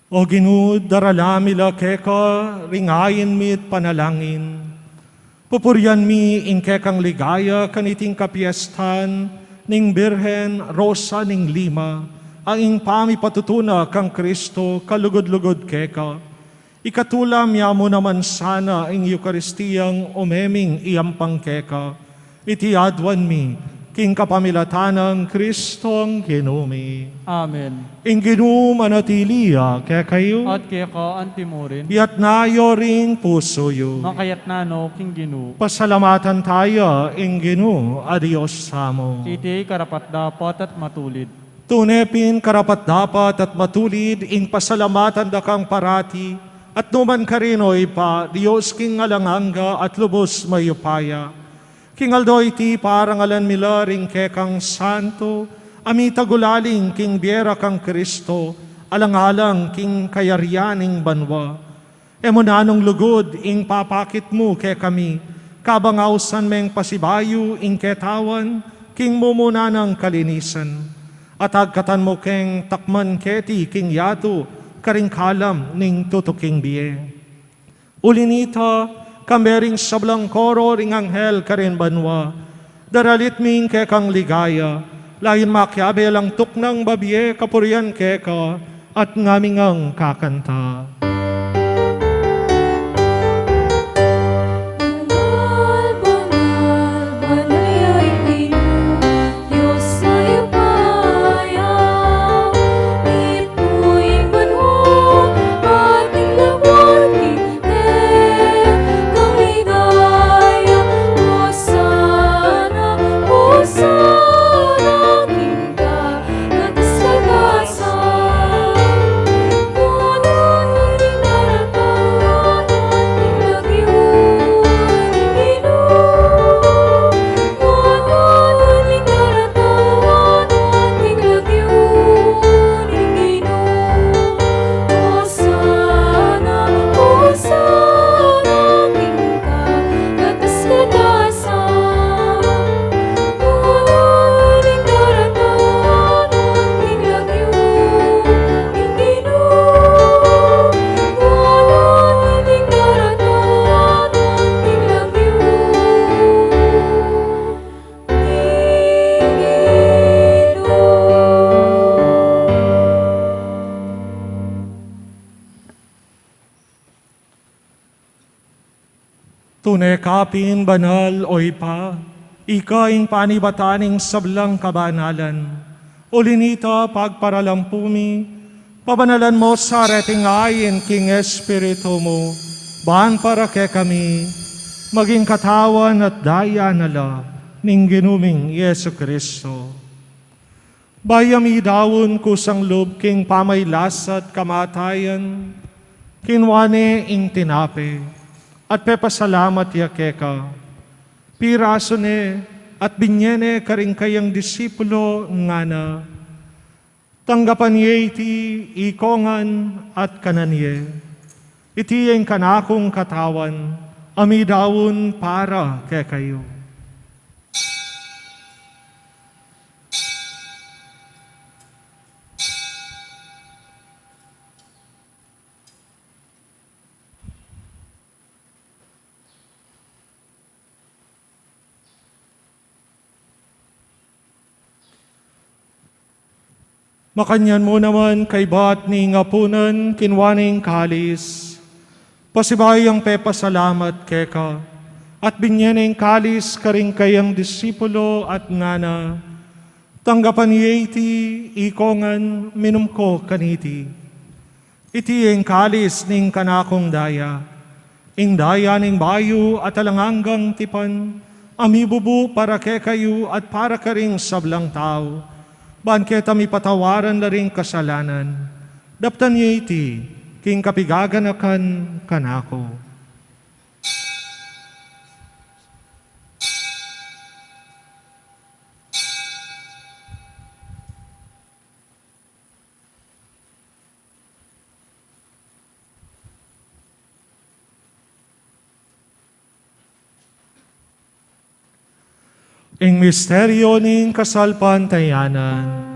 O Ginu, daralan mi la keka ring ain mi't panalangin. Pupurian mi ing kekang ligaya kaniting kapiestan ning Birhen Rosa ning Lima, a ing pamipatutu na kang Kristo kalugud-lugud keka. Ikatula mi mu naman sana ing Eukaristiyang umeming iyampang keka. Iti aduan mi king kapamilatan nang Kristong Ginu mi. Amen. Ing Ginu manatili ya kekayu. At keka antimurin. Iyatas yu ring pusu yu. Makayatas no king Ginu. Pasalamatan taya ing Ginu a Dios tamu. Iti karapat-dapat at matulid. Tune pin karapat-dapat at matulid ing pasalamatan da kang parati at nukarin man, O Ibpa, Dios king alang angga at lubus mayupaya. King aldo iti parangalan mi la ring kekang santo a mitagulaling king bie ra kang Kristo, alang-alang king kayarian ning banua. E mu nanung lugud ing papakit mu kekami, kabang ausan meng pasibayu ing ketawan king mumuna nang kalinisan. At agkatan mu keng takman keti king yatu karing kalam ning tutuking bie. Uli nita, kambe ring sablang koro ring anghel karin banua, daralit mi ing kekang ligaya, lalu makiabe lang tuknang babie kapurian keka, at ngamin ngang kakanta. Banal, banal, banal ya ing Ginu, Dios mayupaya, mitmu ing banua, at ing lagyu, kekang ligaya, Hosana, Hosana, king Tune ka pin banal, O Ibpa, ika ing panibatan ning sablang kabanalan. Uli nita, pagparalampu mi, pabanalan mu sa reting ain king Espiritu mu, ban para kekami maging katawan at daya na la ning Ginu ming Jesucristo. Bayu ya midaun kusang lub king pamaglasat kamatayan, kinua ne ing tinape, at pepasalamat ya keka. Pirasu ne, at binye ne karing kayang disipulo, ngana: Tanggapan ye iti ikongan at kanan ye. Iti ing kanakung katawan, a midaun para kekayu. Makanyan mu naman kaybat ning apunan, kinua ne ing kalis, pasibayu yang pepasalamat keka, at binye ne ing kalis karing kayang disipulo, at ngana: Tanggapan ye iti ikongan, minum ko kaniti. Iti ing kalis ning kanakung daya, ing daya ning bayu at alang anggang tipan, a mibubu para kekayu at para karing sablang tau, ban keta mipatawaran la ring kasalanan. Daptan ye iti king kapigaganakan kanaku. Ing misteryo ning kasalpantayanan.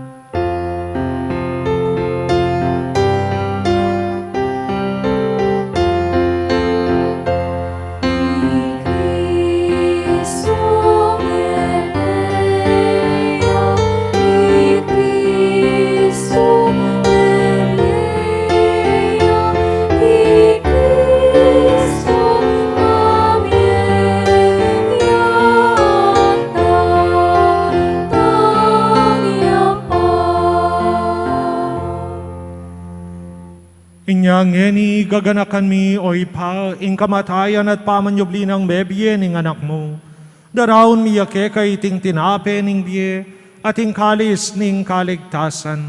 Inya ngeni gaganakan mi, o Ibpa, ing kamatayan at pamanyubli nang mebie ning Anak mu. Daraun mi ya keka iting tinape ning bie at ing kalis ning kaligtasan.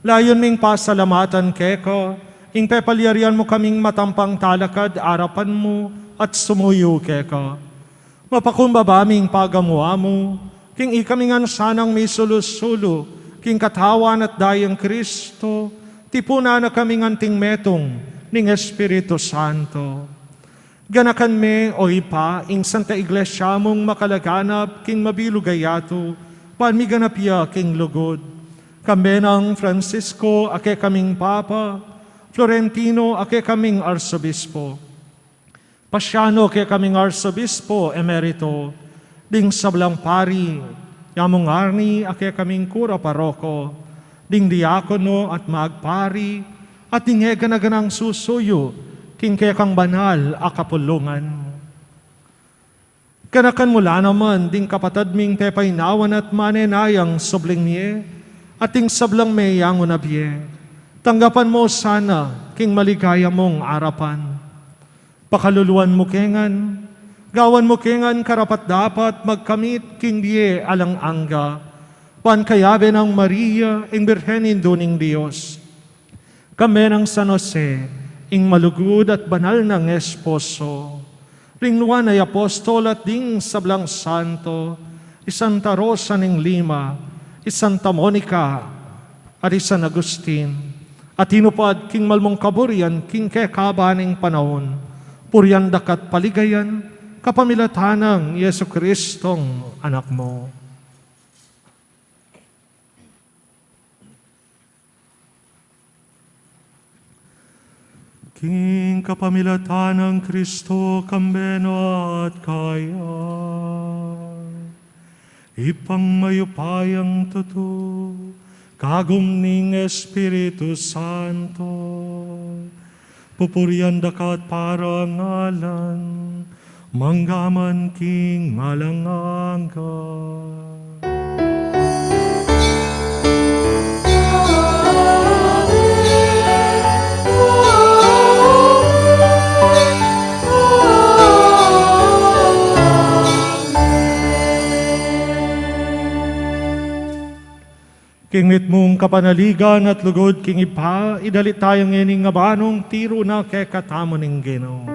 Layun ming pasalamatan keka ing pepalyarian mu kaming matampang talakad arapan mu at sumuyu keka. Mapakumbaba ming pagamuan mu king ikami ngan sanang misulu-sulu king katawan at dayang Kristo, tipunan na kaming anting metung ning Espiritu Santo. Ganakan me, o Ibpa, ing Santa Iglesia mung makalaganap king mabilug a yatu, ban miganap ya king lugud. Kambe nang Francisco a kekaming Papa, Florentino a kekaming Arsobispo, Pasiano a kekaming Arsobispo Emerito, ding sablang pari, ya mung Arnie a kekaming kura paroko, ding diakono at magpari, at ding e gana-ganang susuyu king kekang banal a kapulungan. Ganakan mu la naman ding kapatad ming pepainawan at manenayang subling mie, at ding sablang meyangu na bie. Tanggapan mu sana king maligaya mung arapan. Pakaluluan mu ke ngan, gawan mu ke ngan karapat-dapat magkamit king bie alang angga, ban kayabe nang Maria, ing Birhen Indu ning Dios, kambe nang San Jose, ing malugud at banal nang esposo, ring nuan a apostol at ding sablang santo, i Santa Rosa ning Lima, i Santa Monica, at i San Agustin, a tinupad king malmung kaburian king kekaba ning panaun, purian daka at paligayan kapamilatan nang Jesucristong Anak mu. King kapamilatan nang Kristo, kambe na at kaya, Ibpang mayupayang tutu, kagum ning Espiritu Santo, pupurian daka at parangalan, mangga man king alang angga. King mitmung kapanaligan at lugud king Ibpa, idalita ya ngeni ing abanung tiru na kekatamu ning Ginu.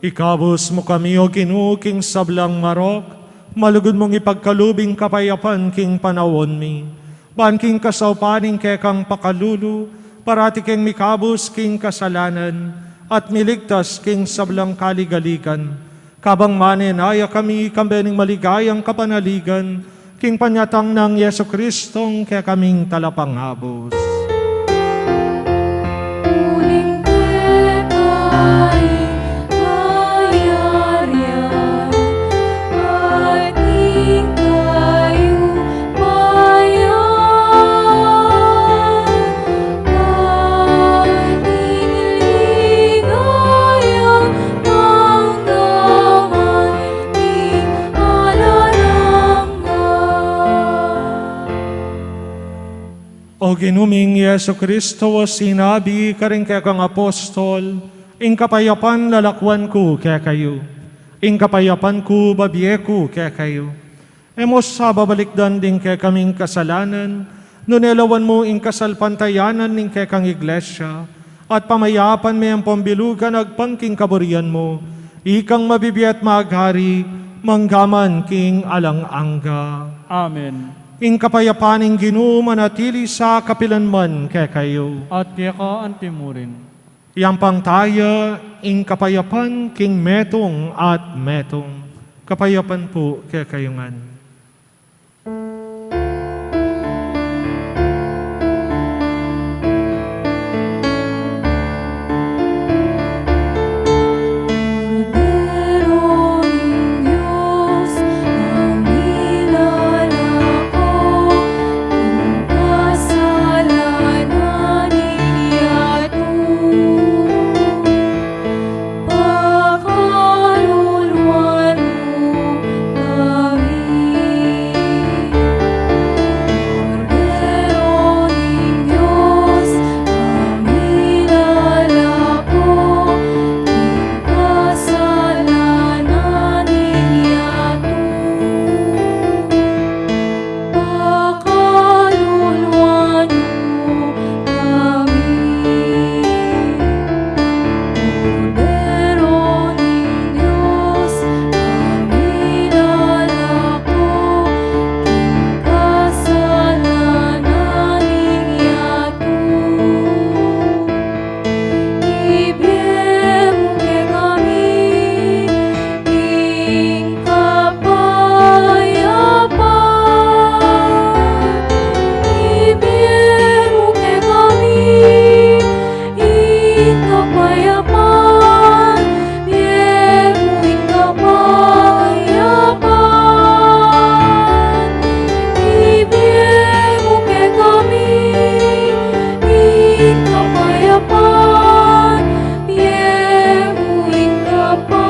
Ikabus mu kami, O Ginu, king sablang marok, malugud mung ipagkalub ing kapayapan king panaun mi. Ban king kasaupan ning kekang pakalulu, parati keng mikabus king kasalanan, at miligtas king sablang kaligaligan. Kabang manenaya kami, kambe ning maligayang kapanaligan, king panyatang nang Jesucristong kekaming Talapangabus. Uling keka ing kayarian, at ing kayupayan, at ing ligaya, mangga man king alang O Ginu ming Jesucristo, a sinabi karing kekang apostol, ing kapayapan lalakwan ku kekayu, ing kapayapan ku babie ku kekayu. E mu sa babalikdan ding kekaming kasalanan, nune lawan mu ing kasalpantayanan ning kekang Iglesia, at pamayapan me ampong bilugan agpang king kaburian mu, ikang mabibie at maghari, mangga man king alang angga. Amen. Ing kapayapan ning Ginu manatili sa kapilan man kekayu. At keka anti mu rin. Iyampang taya ing kapayapan king metung at metung. Kapayapan pu kekayu ngan. Kordero ning Dios, a milalako king kasalanan ning yatu, pakaluluan mu kami. Kordero ning Dios, a milalako king kasalanan ning yatu, pakaluluan mu kami. Kordero ning Dios, a milalako king kasalanan ning yatu, ibie mu kekami ing kapayapan. Ibie mu kekami ing kapayapan. Ibie mu ing kapayapan. Ibie mu kekami ing kapayapan. Ibie mu ing kapayapan.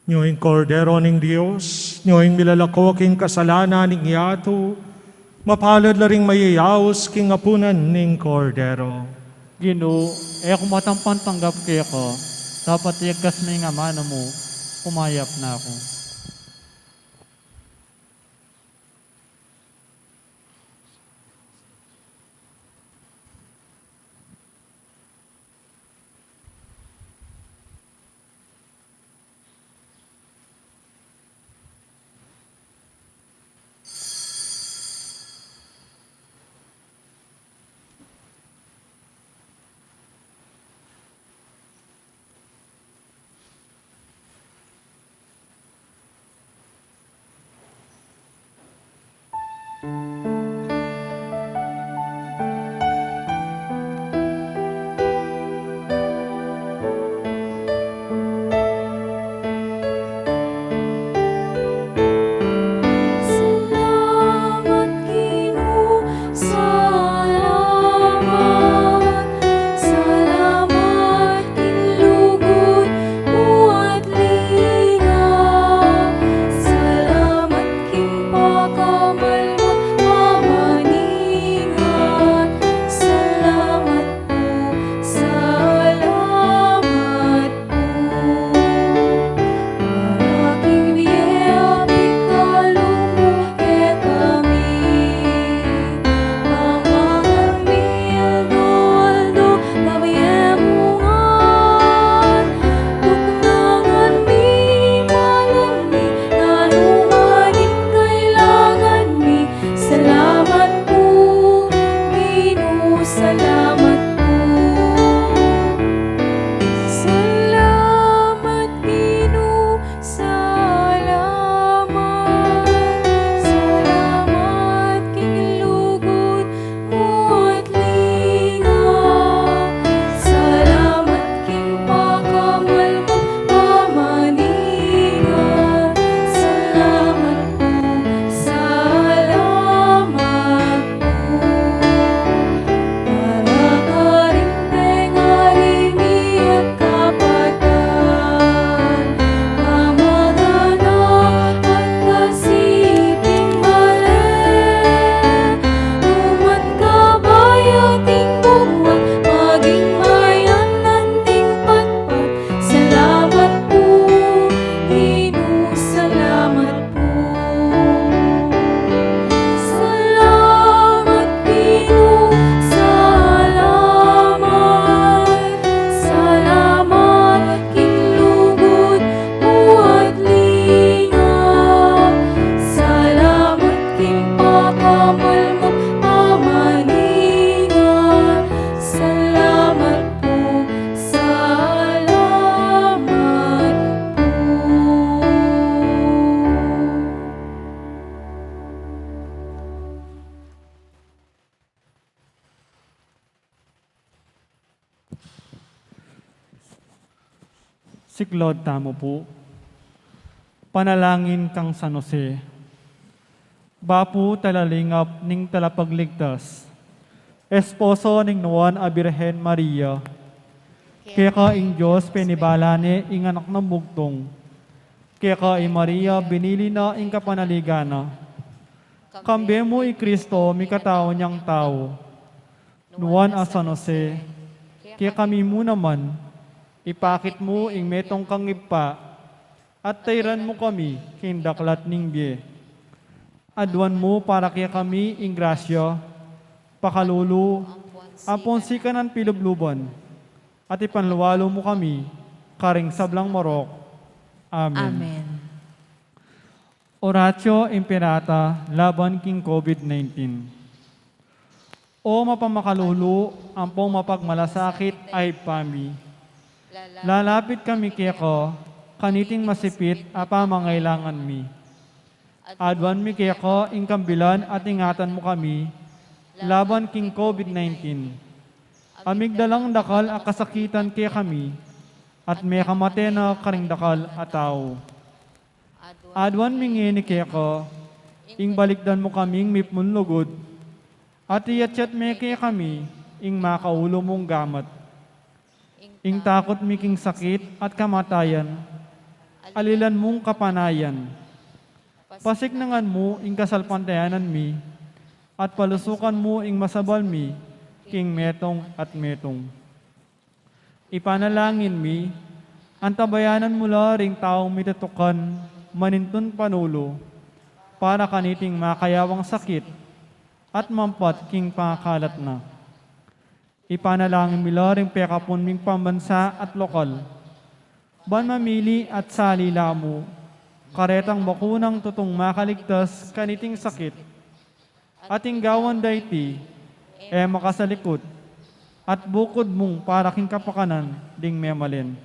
Nyo ing Kordero ning Dios, nyo ing milalako king kasalanan ning yatu, mapalad la ring mayayaus king apunan ning Kordero. Ginu, e ku matampan tanggap keka, dapot iyagkas me ing amanu mu, kumayap na ku. Salamat, Ginu, salamat. Siklaud tamu pu. Panalangin kang San Jose. Bapu talalingap ning Talapagligtas, esposo ning Nuan a Birhen Maria. Keka ing Dios penibala ne ing Anak nang Bugtung. Keka i Maria binili na ing kapanaligan na. Kambe mu i Kristo mikatau nyang tau. Nuan a San Jose, kekami mu naman, ipakit mu ing metung kang ibpa, at tairan mu kami king daklat ning bie. Aduan mu para kekami ing grasya, pakalulu, ampon sikanan pilubluban, at ipanluwalu mu kami karing sablang marok. Amen. Amen. Oratio Imperata laban king COVID nineteen. O mapamakalulu ampong mapagmalasakit a Ibpa mi, lalapit kami keka kaniting masipit a pamangailangan mi. Aduan mi keka ing kambilan at ingatan mu kami laban king COVID nineteen. A migdalang dakal a kasakitan kekami at mekamate na karing dakal a tau. Aduan mi ngeni keka ing balikdan mu kaming mipnun lugud, at iyatyat me kekami ing makaulu mung gamat. Ing takut mi king sakit at kamatayan, alilan mung kapanayan. Pasiknangan mu ing kasalpantayanan mi, at palusukan mu ing masabal mi king metung at metung. Ipanalangin mi, antabayanan mu la ring taung mitutukan manintun panulu para kaniting makayawang sakit at mampat king pangakalat na. Ipanalangin mi la ring pekapun ming pambansa at lokal, ban mamili at sali la mu karetang bakunang tutung makaligtas kaniting sakit. At ing gawan da iti, e makasalikut, at bukud mung para king kapakanan ding memalen.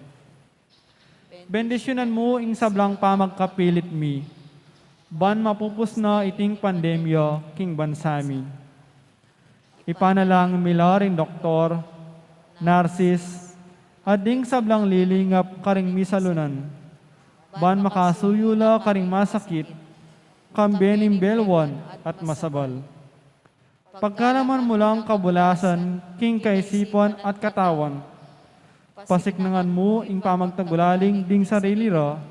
Bendisyunan mu ing sablang pamagkapilit mi, ban mapupus na iting pandemya king bansa mi. Ipanalangin mi la ring doktor, narsis, at ding sablang lilingap karing misalunan, ban makasuyu la karing masakit, kambe ning belwan at masabal. Pagkalaman mu lang kabulasan king kaisipan at katawan, pasiknangan mu ing pamagtagulaling ding sarili ra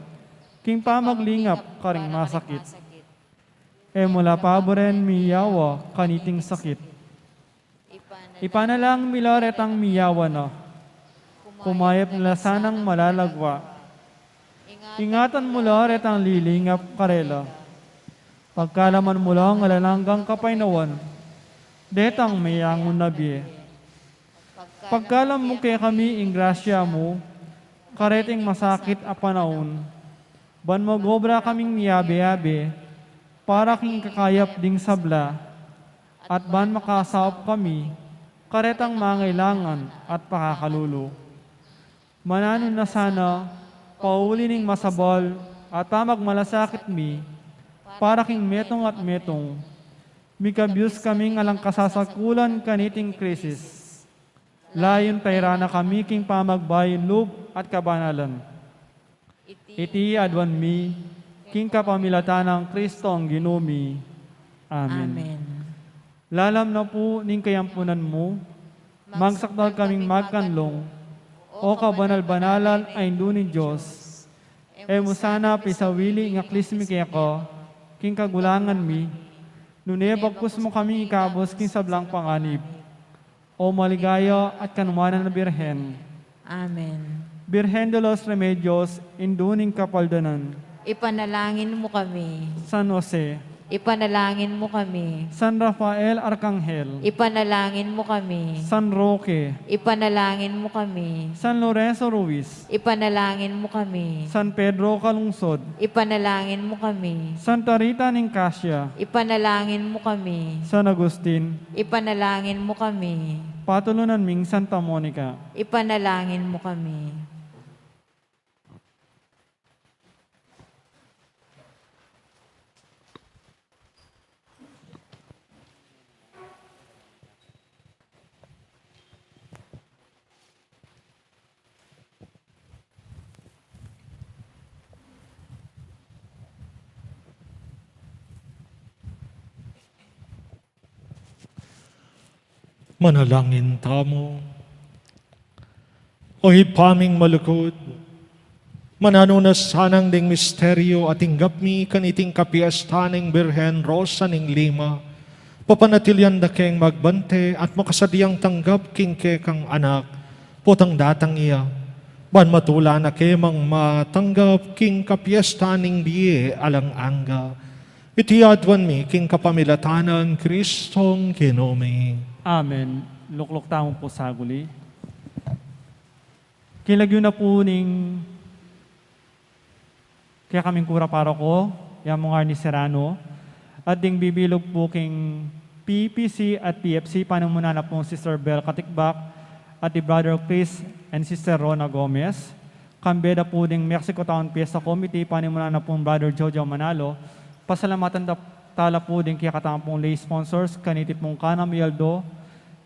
king pamaglingap karing masakit. E mu la paburen miyawa kaniting sakit. Ipanalangin mi la retang miyawa na, kumayap na la sanang malalagwa. Ingatan mu la retang lilingap karela. Pagkalaman mu lang alang anggang kapaynawan detang meyangu na bie. Pagkalam mu kekami ing grasya mu kareting masakit a panaun, ban mag-obra kaming miyabe-yabe para king kakayap ding sabla, at ban makasaup kami karetang mangailangan at pakakalulu. Mananu na sana, pauli ning masabal at pamagmalasakit mi para king metung at metung, mikabyus kaming alang kasasagkulan kaniting krisis. Layun tairan na kami king pamagbayung lub at kabanalan. Iti aduan mi king kapamilatan nang Kristong Ginu mi. Amen. Amen. Lalam na pu ning kayampunan mu, magsakdal kaming magkanlung, o kabanal-banalan a Indu ning Dios. E mu sana pisawili ing aklis mi keka king kagulangan mi, nune bagkus mu kaming ikabus king sablang panganib. O maligaya at kanumanan a Birhen. Amen. Birhen de los Remedios, Indu ning Kapaldanan. Ipanalangin mu kami. San Jose. Ipanalangin mu kami. San Rafael Arkanghel. Ipanalangin mu kami. San Roque. Ipanalangin mu kami. San Lorenzo Ruiz. Ipanalangin mu kami. San Pedro Calungsod. Ipanalangin mu kami. Santa Rita Nicasia. Ipanalangin mu kami. San Agustin. Ipanalangin mu kami. Patulunan ming Santa Monica. Ipanalangin mu kami. Manalangin tamu. O Ibpa ming malugud, mananu na sanang ding misteryu a tinggap mi kaniting kapiestan ning Birhen Rosa ning Lima, papanatilian da keng magbante at makasadyang tanggap king kekang Anak, potang datang iya, ban matula na ke mang matanggap king kapiestan ning bie alang angga. Iti aduan mi king kapamilatan nang Kristong Ginu mi. Amen. Lukluk tamu pu saguli. King lagyu na pu ning kekaming kura paroko, i Among Arnie Serrano, at ding bibilug pu king P P C at P F C, panimunan na pung Sister Bel Katikbak at di Brother Chris and Sister Rona Gomez. Kambe da pu ding Mexico Town Fiesta Committee, panimunan na pung Brother Jojo Manalo. Pasalamatan da tala pu ding kekatamung lay sponsors kaniti pung kanam i aldo,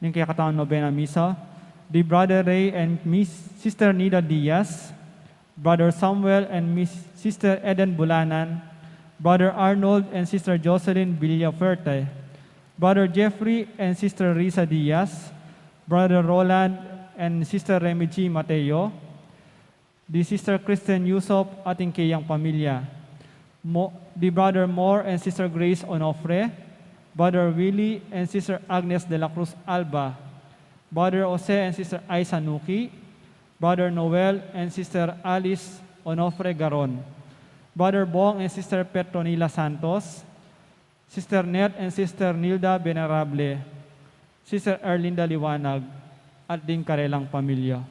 ding kekatamung nobena misa, di Brother Ray and Miss Sister Nida Diaz, Brother Samuel and Miss Sister Eden Bulanan, Brother Arnold and Sister Jocelyn Villafuerte, Brother Jeffrey and Sister Risa Diaz, Brother Roland and Sister Remy G Mateo, di Sister Kristen Yusop at ing keyang pamilya, Mo-, di Brother Moore and Sister Grace Onofre, Brother Willie and Sister Agnes de la Cruz Alba, Brother Jose and Sister Aiza Nuki, Brother Noel and Sister Alice Onofre Garon, Brother Bong and Sister Petronila Santos, Sister Net and Sister Nilda Venerable, Sister Erlinda Liwanag, at ding karelang pamilya.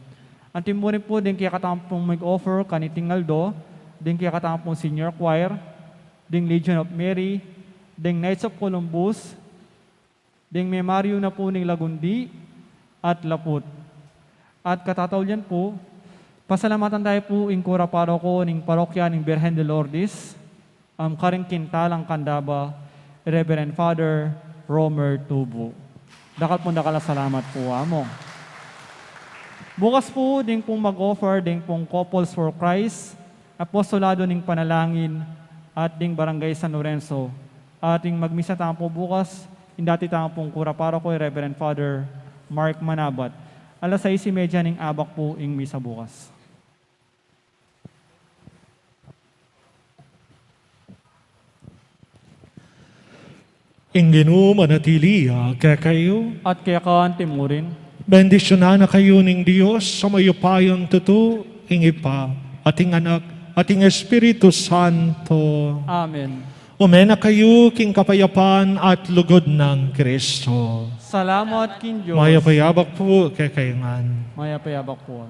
Anti mu rin pu ding kekatamung mag-offer kaniting aldo, ding kekatamung senior choir, ding Legion of Mary, ding Knights of Columbus, ding Memaryo na pu ning Lagundi at Laput. At katataulian pu, pasalamatan tamu pu ing kura paroko ning parokya ning Birhen de Lourdes, am, karing kintalang Candaba, Reverend Father Romer Tubu. Dakal pung dakal a salamat pu, Among. Bukas pu, ding pung mag-offer, ding pung Couples for Christ, Apostolado ning Panalangin, at ding Barangay San Lorenzo. At ing magmisa tamu pu bukas, ing dati tamu pung kura paroko, i Reverend Father Mark Manabat. Alas sais y media ning abak pu ing misa bukas. Ing Ginu manatili ya kekayu. At keka anti mu rin. Bendisyunan na kayu ning Dios a mayupayang tutu, ing Ibpa, at ing Anak, at ing Espiritu Santo. Amen. Ume na kayu king kapayapan at lugud nang Kristo. Salamat king Dios. Mayap a abak pu kekayu ngan. Mayap a abak pu.